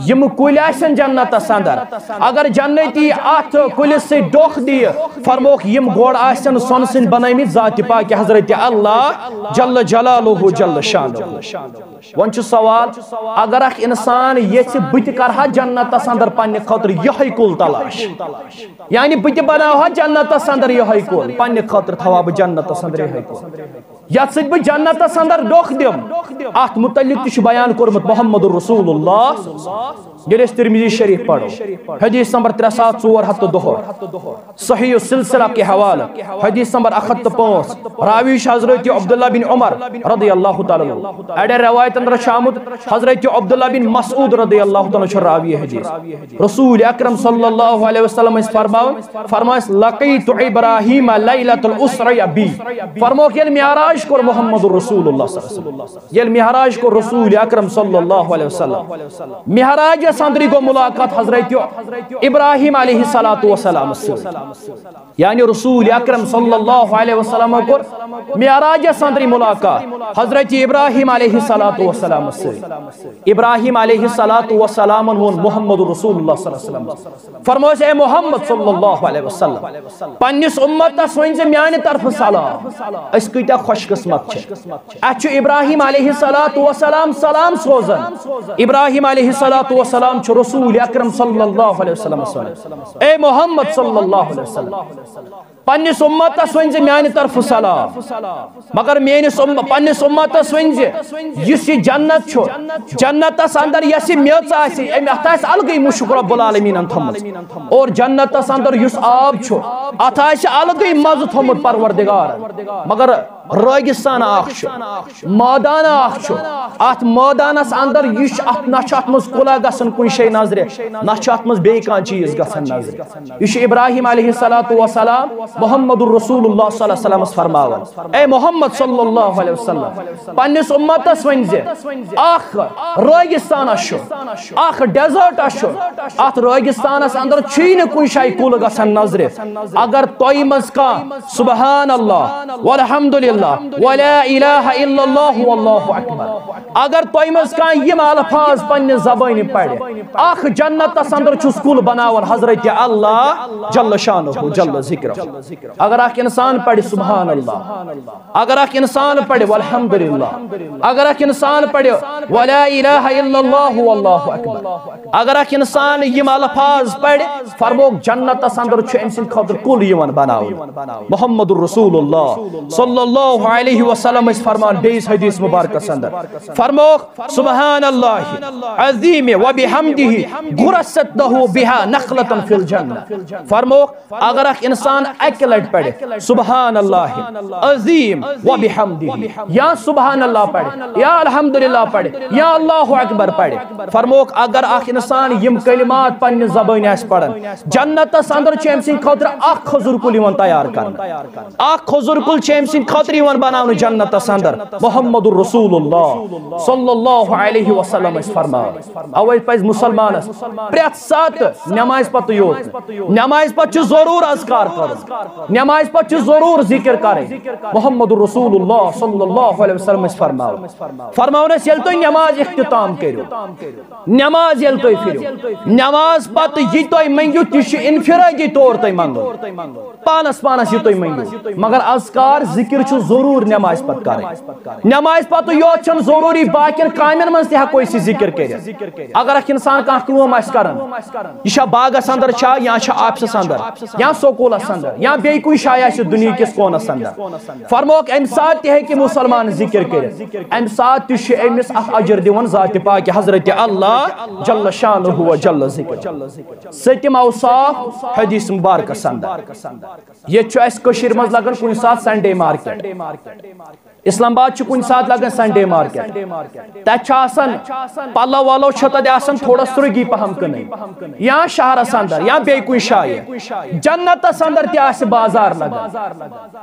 یِم کُلۍ آسن جنتس اندر، اگر جنتی اتھ کُلِس سۭتۍ ڈوکھ دِیہِ، فرموکھ، یِم گۄڈ آسن سۄنہٕ سٕنٛدۍ بنٲومٕتۍ ذاتِ پاکہِ حضرت اللہ جل جلالہ جل شانہ۔ وۄنۍ چھُ سوال، اگر اکھ انسان یژھِ، "بہٕ تہِ کرٕ ہا جنتس اندر پننہِ خٲطرٕ یِہوٚے کُل تلاش، یعنی بہٕ تہِ بناوٕ ہا جنتس اندر یِہوٚے کُل، پننہِ خٲطرٕ تھاوٕ ہا بہٕ جنتس اندر یِہوٚے کُل، یتھ سۭتۍ بہٕ جنتس اندر ڈوکھ دِمہٕ"؟ اتھ متعلق تہِ چھُ بیان کوٚرمُت محمد رسول اللہ۔ ییٚلہِ أسۍ ترمذی شریف پرو، حدیث نمبر ترٛےٚ ساس ژور ہتھ تہٕ دُہٲٹھ، صحیح السلسلہ کہِ حوالہٕ، حدیث نمبر اکھ ہتھ تہٕ پانٛژھ، راوی چھُ حضرت عبداللہ بن عمر رضی اللہ تعالیٰ عنہ۔ اَڑٮ۪ن روایتن منٛز چھُ آمُت حضرت عبداللہ بن مسعود رضی اللہ تعالیٰ عنہ چھُ راوی حدیث۔ رسول اکرم صلی اللہ علیہ وسلم ٲسۍ فرماوان، فرماس، "لقیت ابراہیم لیلۃ الاسری بی"۔ فرموکھ، ییٚلہِ معراج کوٚر محمد رسول اللہ صلی اللہ علیہ وسلم، ییٚلہِ معراج کوٚر رسول اکرم صلی اللہ علیہ وسلم، معراج اندری گوٚو ملاقات حضرت ابراہیم علیہ الصلوۃ والسلام سۭتۍ۔ یعنی رسول اکرم صلی اللہ علیہ وسلم کوٚر معراج اندری ملاقات حضرت ابراہیم علیہ الصلوۃ والسلام سۭتۍ۔ ابراہیم علیہ الصلوۃ والسلام ووٚن محمد رسول اللہ صلی اللہ علیہ وسلم، فرموس، "اے محمد صلی اللہ علیہ وسلم، پننِس امتس ؤنۍ زِ میانہِ طرفہٕ سلام۔" أسۍ کۭتیاہ خوش قسمت چھِ۔ اَسہِ چھُ ابراہیم علیہ الصلوۃ والسلام سلام سوزان۔ ابراہیم علیہ الصلوۃ والسلام چھُ رسول اکرم صلی اللہ علیہ وسلمس ونان، "اے محمد صلی اللہ علیہ وسلم، پننِس امتس ؤنۍ زِ میانہِ طرفہٕ سلام، مگر میٲنِس ام-، پننِس امتس ؤنۍ زِ یُس یہِ جنت چھُ، جنتس اندر یۄس یہِ میٚژ آسہِ، أمۍ اتھ آسہِ الگٕے مُشک رب العالمیٖنن تھٲومٕژ، اور جنتس اندر یُس آب چھُ، اتھ آسہِ الگٕے مزٕ تھوٚومُت پروردگارن، مگر ریگستان اکھ چھُ، مٲدان اکھ چھُ، اتھ مٲدانس اندر، یہِ چھُ اتھ، نہ چھُ اتھ منٛز کُلا گژھان کُنہِ شے نظرِ، نہ چھُ اتھ منٛز بیٚیہِ کانٛہہ چیٖز گژھان نظرِ۔ یہِ چھُ ابراہیم علیہ الصلوۃ والسلام، محمد رسول اللہ صلی اللہ علیہ وسلمس فرماوان، اے محمد صلی اللہ علیہ وسلم، پننِس امتس ؤنۍ زِ اکھ رٲگِستانہ چھُ، اکھ ڈیزٲرٹہ چھُ، اتھ رٲگِستانس اندر چھُے نہٕ کُنہِ شایہِ کُل گژھان نظرِ۔ اگر تۄہہِ منٛز کانٛہہ سبحان اللہ والحمد للہ ولا الہ الا اللہ واللہ اکبر، اگر تۄہہِ منٛز کانٛہہ یِم الفاظ پننہِ زبٲنہِ پرِ، اکھ جنتس اندر چھُس کُل بناوان حضرت اللہ جل شانہ جل ذکرہ۔ اگر اکھ انسان پرِ سبحان اللہ، اگر اکھ انسان پرِ والحمدللہ، اگر اکھ انسان پرِ ولا الہ الا اللہ واللہ اکبر، اگر اکھ انسان یِم الفاظ پرِ، فرموک جنتس اندر چھُ أمۍ سٕنٛدِ خٲطرٕ کُل یِوان بناونہٕ۔ محمد رسول اللہ صلی اللہ علیہ وسلم ٲسۍ فرمان بیٚیِس حدیث مبارکس اندر، فرموک سبحان اللہ عظیم و بحمدہ غرست لہ بہا نخلۃ فی الجنہ۔ فرموک اگر اکھ انسان اکہِ لٹہِ پرِ سبحان اللہ عظیم و بحمدہ، یا سبحان اللہ پرِ، یا الحمدللہ پرِ، یا اللہ اکبر پرِ، فرموک اگر اکھ انسان یِم کلمات پننہِ زبٲنۍ آسہِ پران، جنتس اندر چھُ أمۍ سٕنٛدِ خٲطرٕ اکھ کھجوٗر کُل یِوان تیار کرنہٕ۔ اکھ کھجوٗر کُل چھُ أمۍ سٕنٛدِ خٲطرٕ یِوان بناونہٕ جنتس اندر۔ محمد رسول اللہ صلی اللہ علیہ وسلم ٲسۍ فرماوان۔ اوے پزِ مسلمانس پرٛٮ۪تھ ساتہٕ نمازِ پتہٕ یوت نہٕ، نمازِ پتہٕ چھُ ضروٗر اذکار کرُن، نمازِ پتہٕ چھُ ضروٗر ذکر کرٕنۍ۔ محمد رسول اللہ صلی اللہ علیہ وسلم ٲسۍ فرماوان، فرماوان ٲسۍ، ییٚلہِ تُہۍ نماز اختتام کٔرِو، نماز ییٚلہِ تُہۍ پٔرِو، نماز پتہٕ یہِ تُہۍ مٔنگِو، تہِ چھُ انفرادی طور تُہۍ منگُن، پانس پانس یہِ تُہۍ مٔنگِو، مگر اذکار ذکر چھُ ضروٗر نمازِ پتہٕ کرٕنۍ۔ نمازِ پتہٕ یوت چھُنہٕ ضروٗری، باقین کامٮ۪ن منٛز تہِ ہٮ۪کو أسۍ یہِ ذکر کٔرِتھ۔ اگر اکھ انسان کانٛہہ کٲم آسہِ کران، یہِ چھا باغس اندر چھا یا چھا آفسس اندر یا سکوٗلس اندر یا بیٚیہِ کُنہِ جایہِ آسہِ دُنیہٕ کِس کوٗنس اندر، فرموکھ، امہِ ساتہٕ تہِ ہیٚکہِ مسلمان ذکر کٔرِتھ، امہِ ساتہٕ تہِ چھُ أمِس اکھ اجر دِوان ذاتِ پاکہِ حضرت اللہ جل شانہ و جل ذکر۔ سٔتِم اوصاف حدیث مبارکس اندر۔ ییٚتہِ چھُ اَسہِ کٔشیٖرِ منٛز لگان کُنہِ ساتہٕ سنڈے مارکیٹ۔ اسلام آباد چھُ کُنہِ ساتہٕ لگان سنڈے مارکیٹ۔ تَتہِ چھُ آسان پلو ولو چھُ تَتہِ آسان تھوڑا سرٛوگی پہم کٕنٕنۍ۔ یا شہرس اندر یا بیٚیہِ کُنہِ جایہِ۔ جنتس اندر تہِ آسہِ بازار لگان۔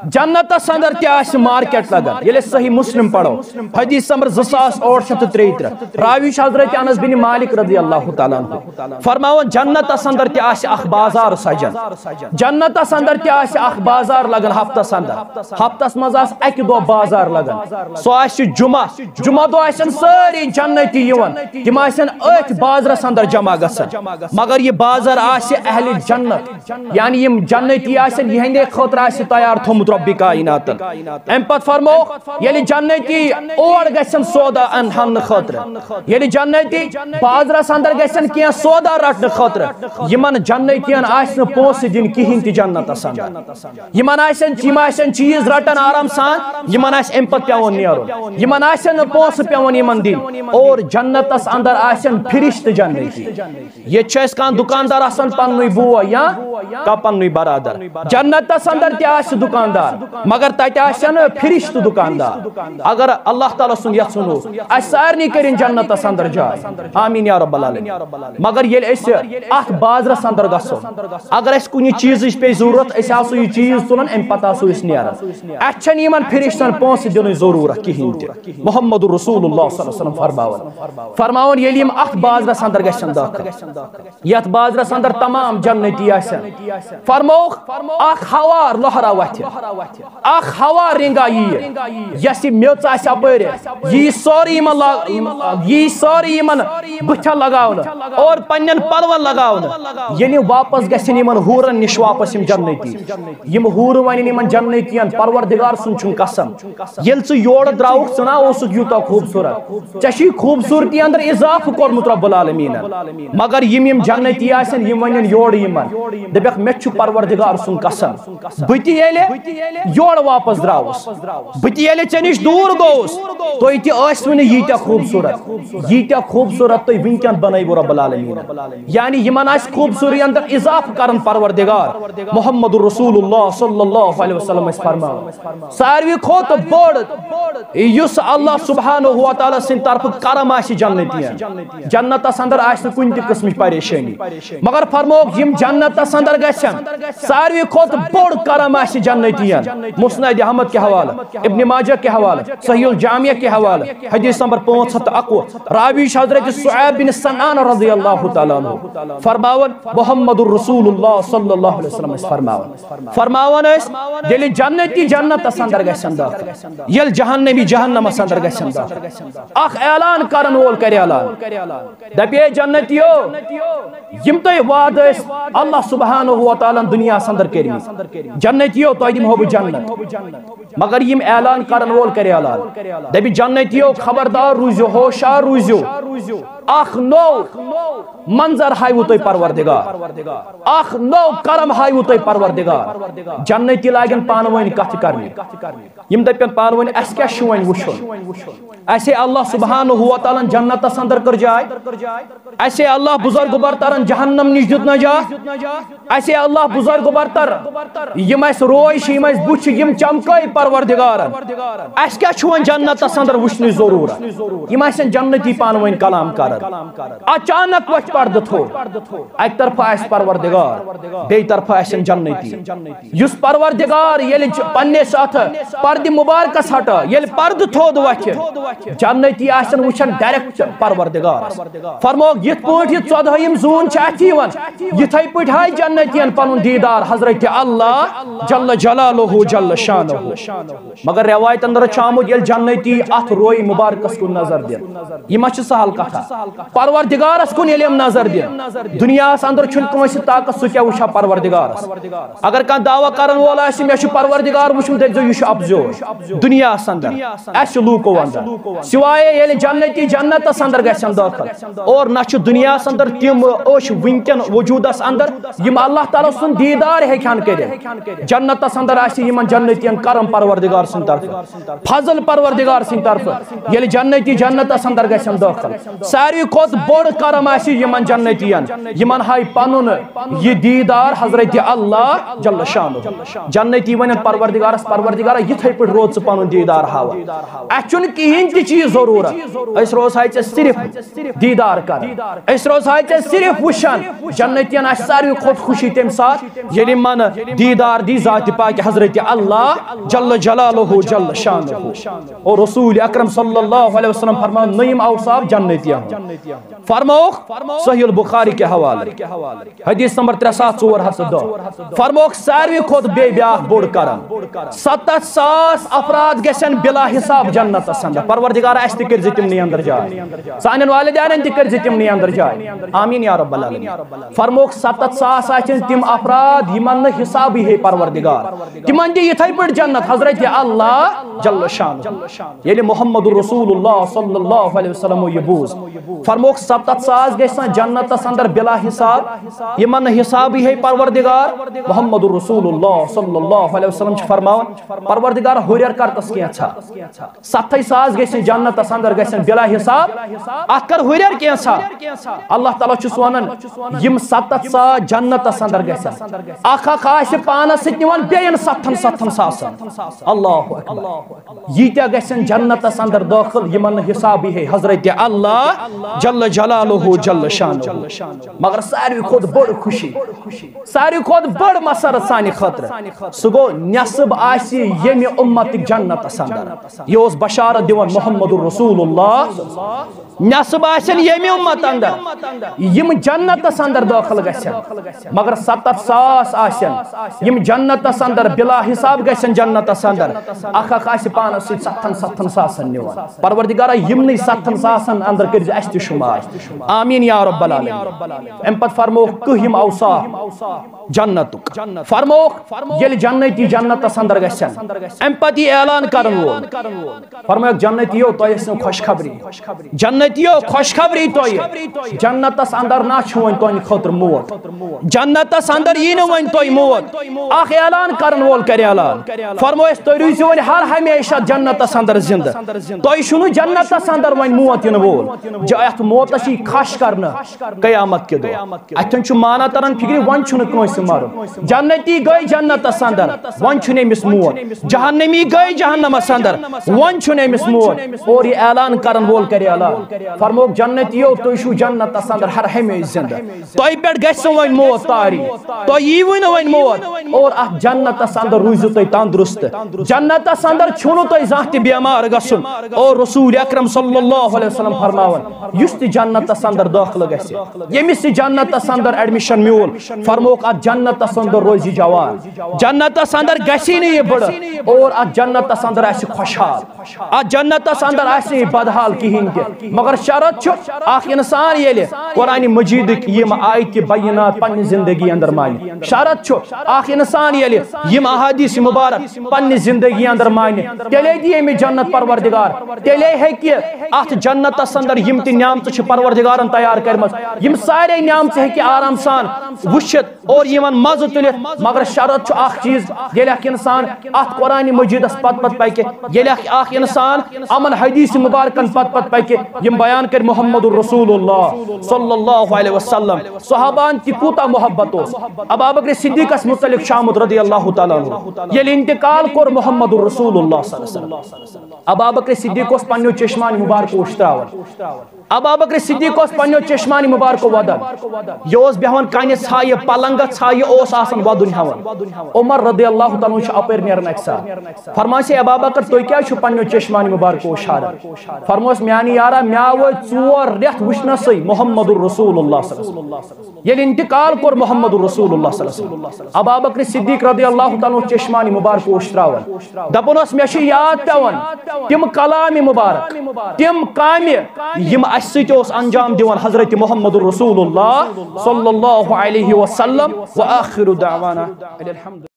جنتس اندر تہِ آسہِ مارکیٹ لگان۔ ییٚلہِ أسۍ صحیح مسلم پرو، حدیث نمبر زٕ ساس ٲٹھ شیٚتھ تہٕ ترٛیہِ ترٕٛہ، راوی چھُ حضرت انس بن مالک رضی اللہ تعالیٰ عنہ۔ فرماوان، جنتس اندر تہِ آسہِ اکھ بازار سجان۔ جنتس اندر تہِ آسہِ اکھ بازار لگان ہفتس اندر۔ ہفتس منٛز آسہِ اکہِ دۄہ بازار لگان۔ سُہ آسہِ جمعہ۔ جمعہ دۄہ آسن سٲری جنتی یِوان۔ تِم آسن أتھۍ بازرس اندر جمع گژھان۔ مگر یہِ بازار آسہِ اہلِ جنت، یعنی یِم جنتی آسن، یِہنٛدے خٲطرٕ آسہِ تیار تھوٚمُت رۄبِ کائناتن۔ امہِ پتہٕ فرموو، ییٚلہِ جنتی اور گژھن سودا ان ہنہٕ خٲطرٕ، ییٚلہِ جنتی بازرس اندر گژھن کینٛہہ سودا رٹنہٕ خٲطرٕ، یِمن جنتین آسہِ نہٕ پونٛسہٕ دِنۍ کِہینۍ تہِ جنتس اندر۔ یِمن آسن، یِم آسن چیٖز رٹان آرام سان، یِمن آسہِ امہِ پتہٕ پٮ۪وان نیرُن، یِمن آسن نہٕ پونٛسہٕ پٮ۪وان یِمن دِنۍ۔ اور جنتس اندر آسن فرشتہٕ جنتی۔ ییٚتہِ چھُ اَسہِ کانٛہہ دُکاندار آسان پننُے بوے یا کانٛہہ پننُے برادر۔ جنتس اندر تہِ آسہِ دُکاندار، مگر تتہِ آسن فرشتہٕ دُکاندار۔ اگر اللہ تعالیٰ سُنٛد یژھُن اوس، اسہِ سارنٕے کٔرِن جنتس اندر جاے۔ آمین یا رب العالمین۔ مگر ییٚلہِ أسۍ اتھ بازرس اندر گژھو، اگر اسہِ کُنہِ چیٖزٕچ پیٚیہِ ضروٗرت، أسۍ آسو یہِ چیٖز تُلان، امہِ پتہٕ آسو أسۍ نیران۔ اسہِ چھنہٕ یِمن فرشتن پونٛسہٕ دِنٕچ ضروٗرت کِہینۍ تہِ۔ محمد رسول اللہ صلی اللہ علیہ وسلم فرماوان، فرماوان، ییٚلہِ یِم اتھ بازرس اندر گژھن دٲخل، یتھ بازرس اندر تمام جنتی آسن، فرمووُکھ، اکھ ہوار لہرا وتھِ، اکھ ہوار رنگا ییہِ، یۄس یہِ میٚژ آسہِ اپٲرۍ، یہِ یی سٲرٕے یِمن لا-، یہِ یی سٲرٕے یِمن بٕتھٮ۪ن لگاونہٕ اور پننٮ۪ن پلون لگاونہٕ۔ ییٚلہِ واپس گژھن یِمن حورن نِش واپس یِم جنتی، یِم حورٕ ونن یِمن جنتین، پروردگار سُنٛد چھُم قسم، ییٚلہِ ژٕ یورٕ درٛاوُکھ، ژٕ نا اوسُکھ یوٗتاہ خوٗبصوٗرت۔ ژےٚ چھُے خوٗبصوٗرتی اندر اضافہٕ کوٚرمُت رب العالمیٖنن۔ مگر یِم، یِم جنتی آسن، یِم ونن یورٕ یِمن، دپکھ، مےٚ چھُ پروردگار سُنٛد قسم، بہٕ تہِ ییٚلہِ یورٕ واپس درٛاوُس، بہٕ تہِ ییٚلہِ ژےٚ نِش دوٗر گوٚوُس، تُہۍ تہِ ٲسوٕ نہٕ ییٖتیٛاہ خوٗبصوٗرت، ییٖتیٛاہ خوٗبصوٗرت تُہۍ وٕنکیٚن بنٲوِو رب العالمین۔ یعنی یِمن آسہِ خوٗبصوٗری اندر اضافہٕ کران پروردگار۔ محمد رسول اللہ صلی اللہ علیہ وسلم ٲسۍ فرماوان، ساروی کھۄتہٕ بوٚڑ یُس اللہ سبحانہ و تعالیٰ سٕنٛدِ طرفہٕ کرم آسہِ جنتین، جنتس اندر آسہِ نہٕ کُنہِ تہِ قٕسمٕچ پریشٲنی۔ مگر فرمووُکھ، یِم جنتس اندر گژھن، ساروی کھۄتہٕ بوٚڑ کرم آسہِ جنتین۔ مسند احمد کے حوالہٕ، ابن ماجہ کے حوالہٕ، صحیح الجامع کے حوالہٕ، حدیث نمبر پانٛژھ ہتھ تہٕ اکوُہ۔ راوی چھُ حضرت صعیب بن سنان رضی اللہ تعالیٰ عنہ فرماوان، محمد رسول اللہ صلی اللہ علیہ وسلم ٲسۍ فرماوان، فرماوان ٲسۍ، ییٚلہِ جنتی جنتس اندر گژھن دٲخل، ییٚلہِ جہنمی جہنمس اندر گژھن دٲخل، اکھ اعلان کرن وول کرِ اعلان، دپہِ، "اے جنتیو، یِم تۄہہِ وعدٕ ٲسۍ اللہ سبحانہ و تعالیٰ ہن دُنیاہس اندر کٔرمٕتۍ، جنتیو، تۄہہِ دِمہو بہٕ جنت۔" مگر یِم اعلان کرن وول کرِ اعلان، دپہِ، "جنتیو، خبردار روٗزِو، ہوشیار روٗزِو، اکھ نوٚو منظر ہاوِوٕ تۄہہِ پروردگار، اکھ نوٚو کرم ہاوِوٕ تۄہہِ پروردگار۔" جنتی لاگن پانہٕ ؤنۍ کتھٕ کرنہِ۔ یِم دپن پانہٕ ؤنۍ، "اسہِ کیٛاہ چھُ وۄنۍ وُچھُن؟ اسے اللہ سبحانہ و تعالیٰ ہن جنتس اندر کٔر جاے، اسے اللہ بزرگ برترن جہنم نِش دیُت نجات، اسے اللہ بزرگ برتر، یِم اسہِ روے چھِ، یِم اسہِ بُتھ چھِ، یِم چمکٲے پروردگارن۔ اسہِ کیٛاہ چھُ وۄنۍ جنتس اندر وٕچھنٕچ ضروٗرت؟" یِم آسن جنتی پانہٕ ؤنۍ کلام کران۔ اچانک وۄتھِ پردٕ تھوٚد، اکہِ طرفہٕ آسہِ پروردگار، بیٚیہِ طرفہٕ آسن جنتی۔ یُس پروردگار ییٚلہِ ج-، پننِس اتھ پردِ مبارکس ہٹٲو، ییٚلہِ پردٕ تھوٚد وۄتھِ، جنتی آسن وٕچھان ڈائریکٹ پروردگارس۔ فرمووُکھ، یِتھ پٲٹھۍ یہِ ژۄدہٲیِم زوٗن چھِ اتھِ یِوان، یِتھے پٲٹھۍ ہاوِ جنتین پنُن دیٖدار حضرت اللہ جل جلالہ جل شانہ۔ مگر روایتن اندر چھُ آمُت، ییٚلہِ جنتی اتھ روے مبارکس کُن نظر دِن، یہِ ما چھِ سہل کتھا؟ پروردگارس کُن ییٚلہِ یِم نظر دِن، دُنیاہس اندر چھُنہٕ کٲنٛسہِ طاقت، سُہ کیٛاہ وٕچھِ ہا پروردگارس؟ اگر کانٛہہ دعویٰ کرن وول آسہِ، "مےٚ چھُ پروردگار وٕچھمُت"، دٔپۍزیو، "یہِ چھُ اپزیور دُنیاہس اندر، اسہِ لوٗکو اندر۔" سوائے ییٚلہِ جنتی جنتس اندر گژھن دٲخل، اور نہ چھُ دُنیاہس اندر تِم أچھ وٕنکیٚن وجوٗدس اندر، یِم اللہ تعالیٰ سُنٛد دیٖدار ہیٚکہِ ہن کٔرِتھ۔ جنتس اندر آسہِ یِمن جنتین کرم پروردگار سٕنٛدِ طرفہٕ، فضل پروردگار سٕنٛدِ طرفہٕ۔ ییٚلہِ جنتی جنتس اندر گژھن دٲخل، ساروی کھۄتہٕ بوٚڑ کرم آسہِ یِمن جنتین، یِمن ہاوِ پنُن یہِ دیٖدار حضرت اللہ جل شانہ۔ جنتی ونن پروردگارس، "پروردگارا، یِتھے پٲٹھۍ روز ژٕ پنُن دیٖدار ہاوان۔ اسہِ چھُنہٕ کِہیٖنۍ تہِ چیٖز ضروٗرت، أسۍ روزہاے ژےٚ صرف دیٖدار کران، أسۍ روزہاے ژےٚ صرف وٕچھان۔" جنتین آسہِ ساروی کھۄتہٕ خوشی تمہِ ساتہٕ، ییٚلہِ یِمن دیٖدار دی ذاتِ پاک حضرت اللہ جل جلالہ جل شانہ۔ اور رسول اکرم صلی اللہ علیہ وسلم فرماوان، نٔیِم اوصاف جنتین۔ فرمووُکھ صحیح البخاری کے حوالے، حدیث نمبر ترٛےٚ ساس ژور ہتھ تہٕ دَہ۔ فرمووُکھ ساروی کھۄتہٕ بیٚیہِ بیٛاکھ بوٚڑ کرم، ستتھ ساس افراد گژھن بلا حساب جنتس اندر۔ پروردگار، اسہِ تہِ کٔرۍ زِ تِمنٕے اندر جاے، سانٮ۪ن والدینن تہِ کٔرۍ زِ تِمنٕے اندر جاے۔ آمین یا رب العالمین۔ فرمووُکھ ستتھ ساس آسن تِم افراد یِمن نہٕ حسابٕے ہے پروردگار، تِمن دِ یِتھے پٲٹھۍ جنت حضرت اللہ جل شانہ۔ ییٚلہِ محمد رسول اللہ صلی اللہ علیہ وسلمو یہِ بوٗز، فرمووُکھ ستتھ ساس گژھِ نا جنتس اندر بلا حساب، یِمن نہٕ حسابٕے ہے پروردگار۔ محمد رسول اللہ صلی اللہ علیہ وسلم چھِ فرماوان، پروردگار ہُرٮ۪ر کر تس کینٛژھا۔ ستھے ساس گژھن جنتس اندر گژھن بلا حساب، اتھ کر ہُرٮ۪ر کینٛژھا۔ اللہ تعالیٰ چھُس ونان، یِم ستتھ ساس جنتس اندر گژھن، اکھ اکھ آسہِ پانس سۭتۍ نِوان بیٚین ستتھن ستتھن ساسن۔ اللہ اکبر۔ ییٖتیٛاہ گژھن جنتس اندر دٲخل، یِمن نہٕ حسابٕے ہے حضرت اللہ جل جلالہ جل شانہ۔ مگر ساروی کھۄتہٕ بٔڑ خوشی، ساروی کھۄتہٕ بٔڑ مسرت سانہِ خٲطرٕ، سُہ گوٚو نصب آسہِ ییٚمہِ اُمتٕکۍ جنتس اندر۔ یہِ اوس بشارت دِوان محمد رسول اللہ۔ نصب آسن ییٚمہِ اُمت اندر، یِم جنتس اندر دٲخل گژھن۔ مگر ستتھ ساس آسن، یِم جنتس اندر بلا حساب گژھن جنتس اندر۔ اکھ اکھ آسہِ پانس سۭتۍ ستتھن ستتھن ساسن نِوان۔ پروردگارا، یِمنٕے ستتھن ساسن اندر کٔرۍ زِ اَسہِ تہِ شُمار۔ آمین یا رب العالمین۔ اَمہِ پتہٕ فرمووُکھ کٔہِم اوصاف جنتُک۔ فرمووُکھ، ییٚلہِ جنتی جنتس اندر گژھن، اَمہِ پتہٕ یہِ اعلان کرن وول، فرمووُکھ، جنتیو، تۄہہِ ٲسِو خوشخبری۔ جنتیو، خوشخبری تۄہہِ۔ جنتس اندر نہ چھُ وۄنۍ تُہنٛدِ خٲطرٕ موت۔ جنتس اندر یی نہٕ وۄنۍ تۄہہِ موت۔ اکھ اعلان کرن وول کرِ اعلان۔ فرمووُس، تُہۍ روٗزِو وۄنۍ ہر ہمیشہ جنتس اندر زندٕ۔ تۄہہِ چھُنہٕ جنتس اندر وۄنۍ موت یِنہٕ وول۔ ج-، یتھ موتس یی کھش کرنہٕ قیامت کہِ دۄہ۔ اتھن چھُ معنی تران فکرِ، وۄنۍ چھُنہٕ کٲنٛسہِ مرُن۔ جنتی گٔے جنتس اندر، وۄنۍ چھُنہٕ أمِس موت۔ جہنمی گٔے جہنمس اندر، وۄنۍ چھُنہٕ أمِس موت۔ اور یہِ اعلان کرن وول کرِ اعلان، فرمووُکھ، جنتیو، تُہۍ چھِو جنتس اندر ہر ہمیشہِ زندٕ۔ تۄہہِ پٮ۪ٹھ گژھِ نہٕ وۄنۍ موت طاری، تۄہہِ ییٖوٕ نہٕ وۄنۍ موت۔ اور اتھ جنتس اندر روٗزِو تُہۍ تندرست۔ جنتس اندر چھُنہٕ تۄہہِ زانٛہہ تہِ بیمار گژھُن۔ اور رسول اکرم صلی اللہ علیہ وسلم فرماوان، یُس تہِ جنتس اندر دٲخلہٕ گژھِ، ییٚمِس تہِ جنتس اندر ایڈمِشن میول، فرمووُکھ، اتھ جنتس اندر روزِ جوان، جنتس اندر گژھی نہٕ یہِ بٕڑٕ، اور اتھ جنتس اندر آسہِ خۄشحال، اتھ جنتس اندر آسہِ نہٕ یہِ بدحال کِہیٖنۍ تہِ۔ مگر شرط چھُ، اکھ انسان ییٚلہِ قرآن مجیدٕکۍ یِم آیتہِ بینات پننہِ زندگی اندر مانہِ، شرط چھُ، اکھ انسان ییٚلہِ یِم احادیث مبارک پننہِ زندگی اندر مانہِ، تیٚلے دِیہِ أمِس جنت پروردگار، تیٚلے ہیٚکہِ اتھ جنتس اندر یِم تہِ نعمژٕ چھِ پروردگارن تیار کرِمژٕ، یِم سارے نعمژٕ ہیٚکہِ آرام سان وٕچھِتھ اور یِمن مزٕ تُلِتھ۔ مگر شرط چھُ اکھ چیٖز، ییٚلہِ اکھ انسان اتھ قرآن مجیدس پتہٕ پتہٕ پکہِ، ییٚلہِ اکھ، اکھ انسان یِمن حدیث مبارکن پتہٕ پتہٕ پکہِ، یِم بیان کرِ محمد رسول اللہ صلی اللہ علیہ وسلم۔ صحابان تہِ کوٗتاہ محبت اوس۔ ابابکر صدیقس متعلق چھُ آمُت رضی اللہ تعالیٰ عنہ، ییٚلہِ انتقال کوٚر محمد رسول اللہ صلی اللہ علیہ وسلم، ابابکر صدیق اوس پننیو چشمان مبارکو وٕچھتراوان۔ ابابکر صدیق اوس پننیو چشمان مبارکو ودان۔ یہِ اوس بیہوان کنہِ ژھایہِ، پلنگس ژھایہِ اوس آسان ودُن ہٮ۪وان۔ عمر رضی اللہ تعالیٰ عنہ چھُ اپٲرۍ نیران اکہِ ساتہٕ۔ فرماوان چھِ، ابابکر، تُہۍ کیازِ چھِو پننیو چشمان مبارکو وٕچھان؟ فرموس، میانہِ یارا، مےٚ آو ژور رٮ۪تھ وٕچھنَسٕے محمد رسول اللہ صلی اللہ علیہ وسلم۔ ییٚلہِ انتقال کوٚر محمد رسول اللہ صلی اللہ علیہ وسلم، ابابکر صدیق رضی اللہ تعالیٰ عنہ چشمان مبارکو وٕچھتراوان۔ دپان اوس، مےٚ چھُ یاد پٮ۪وان تِم کلام مبارک، تِم کامہِ، یِم اسہِ سۭتۍ اوس انجام دِوان حضرت محمد رسول اللہ صلی اللہ علیہ وسلم۔ وآخر دعوانا ان الحمد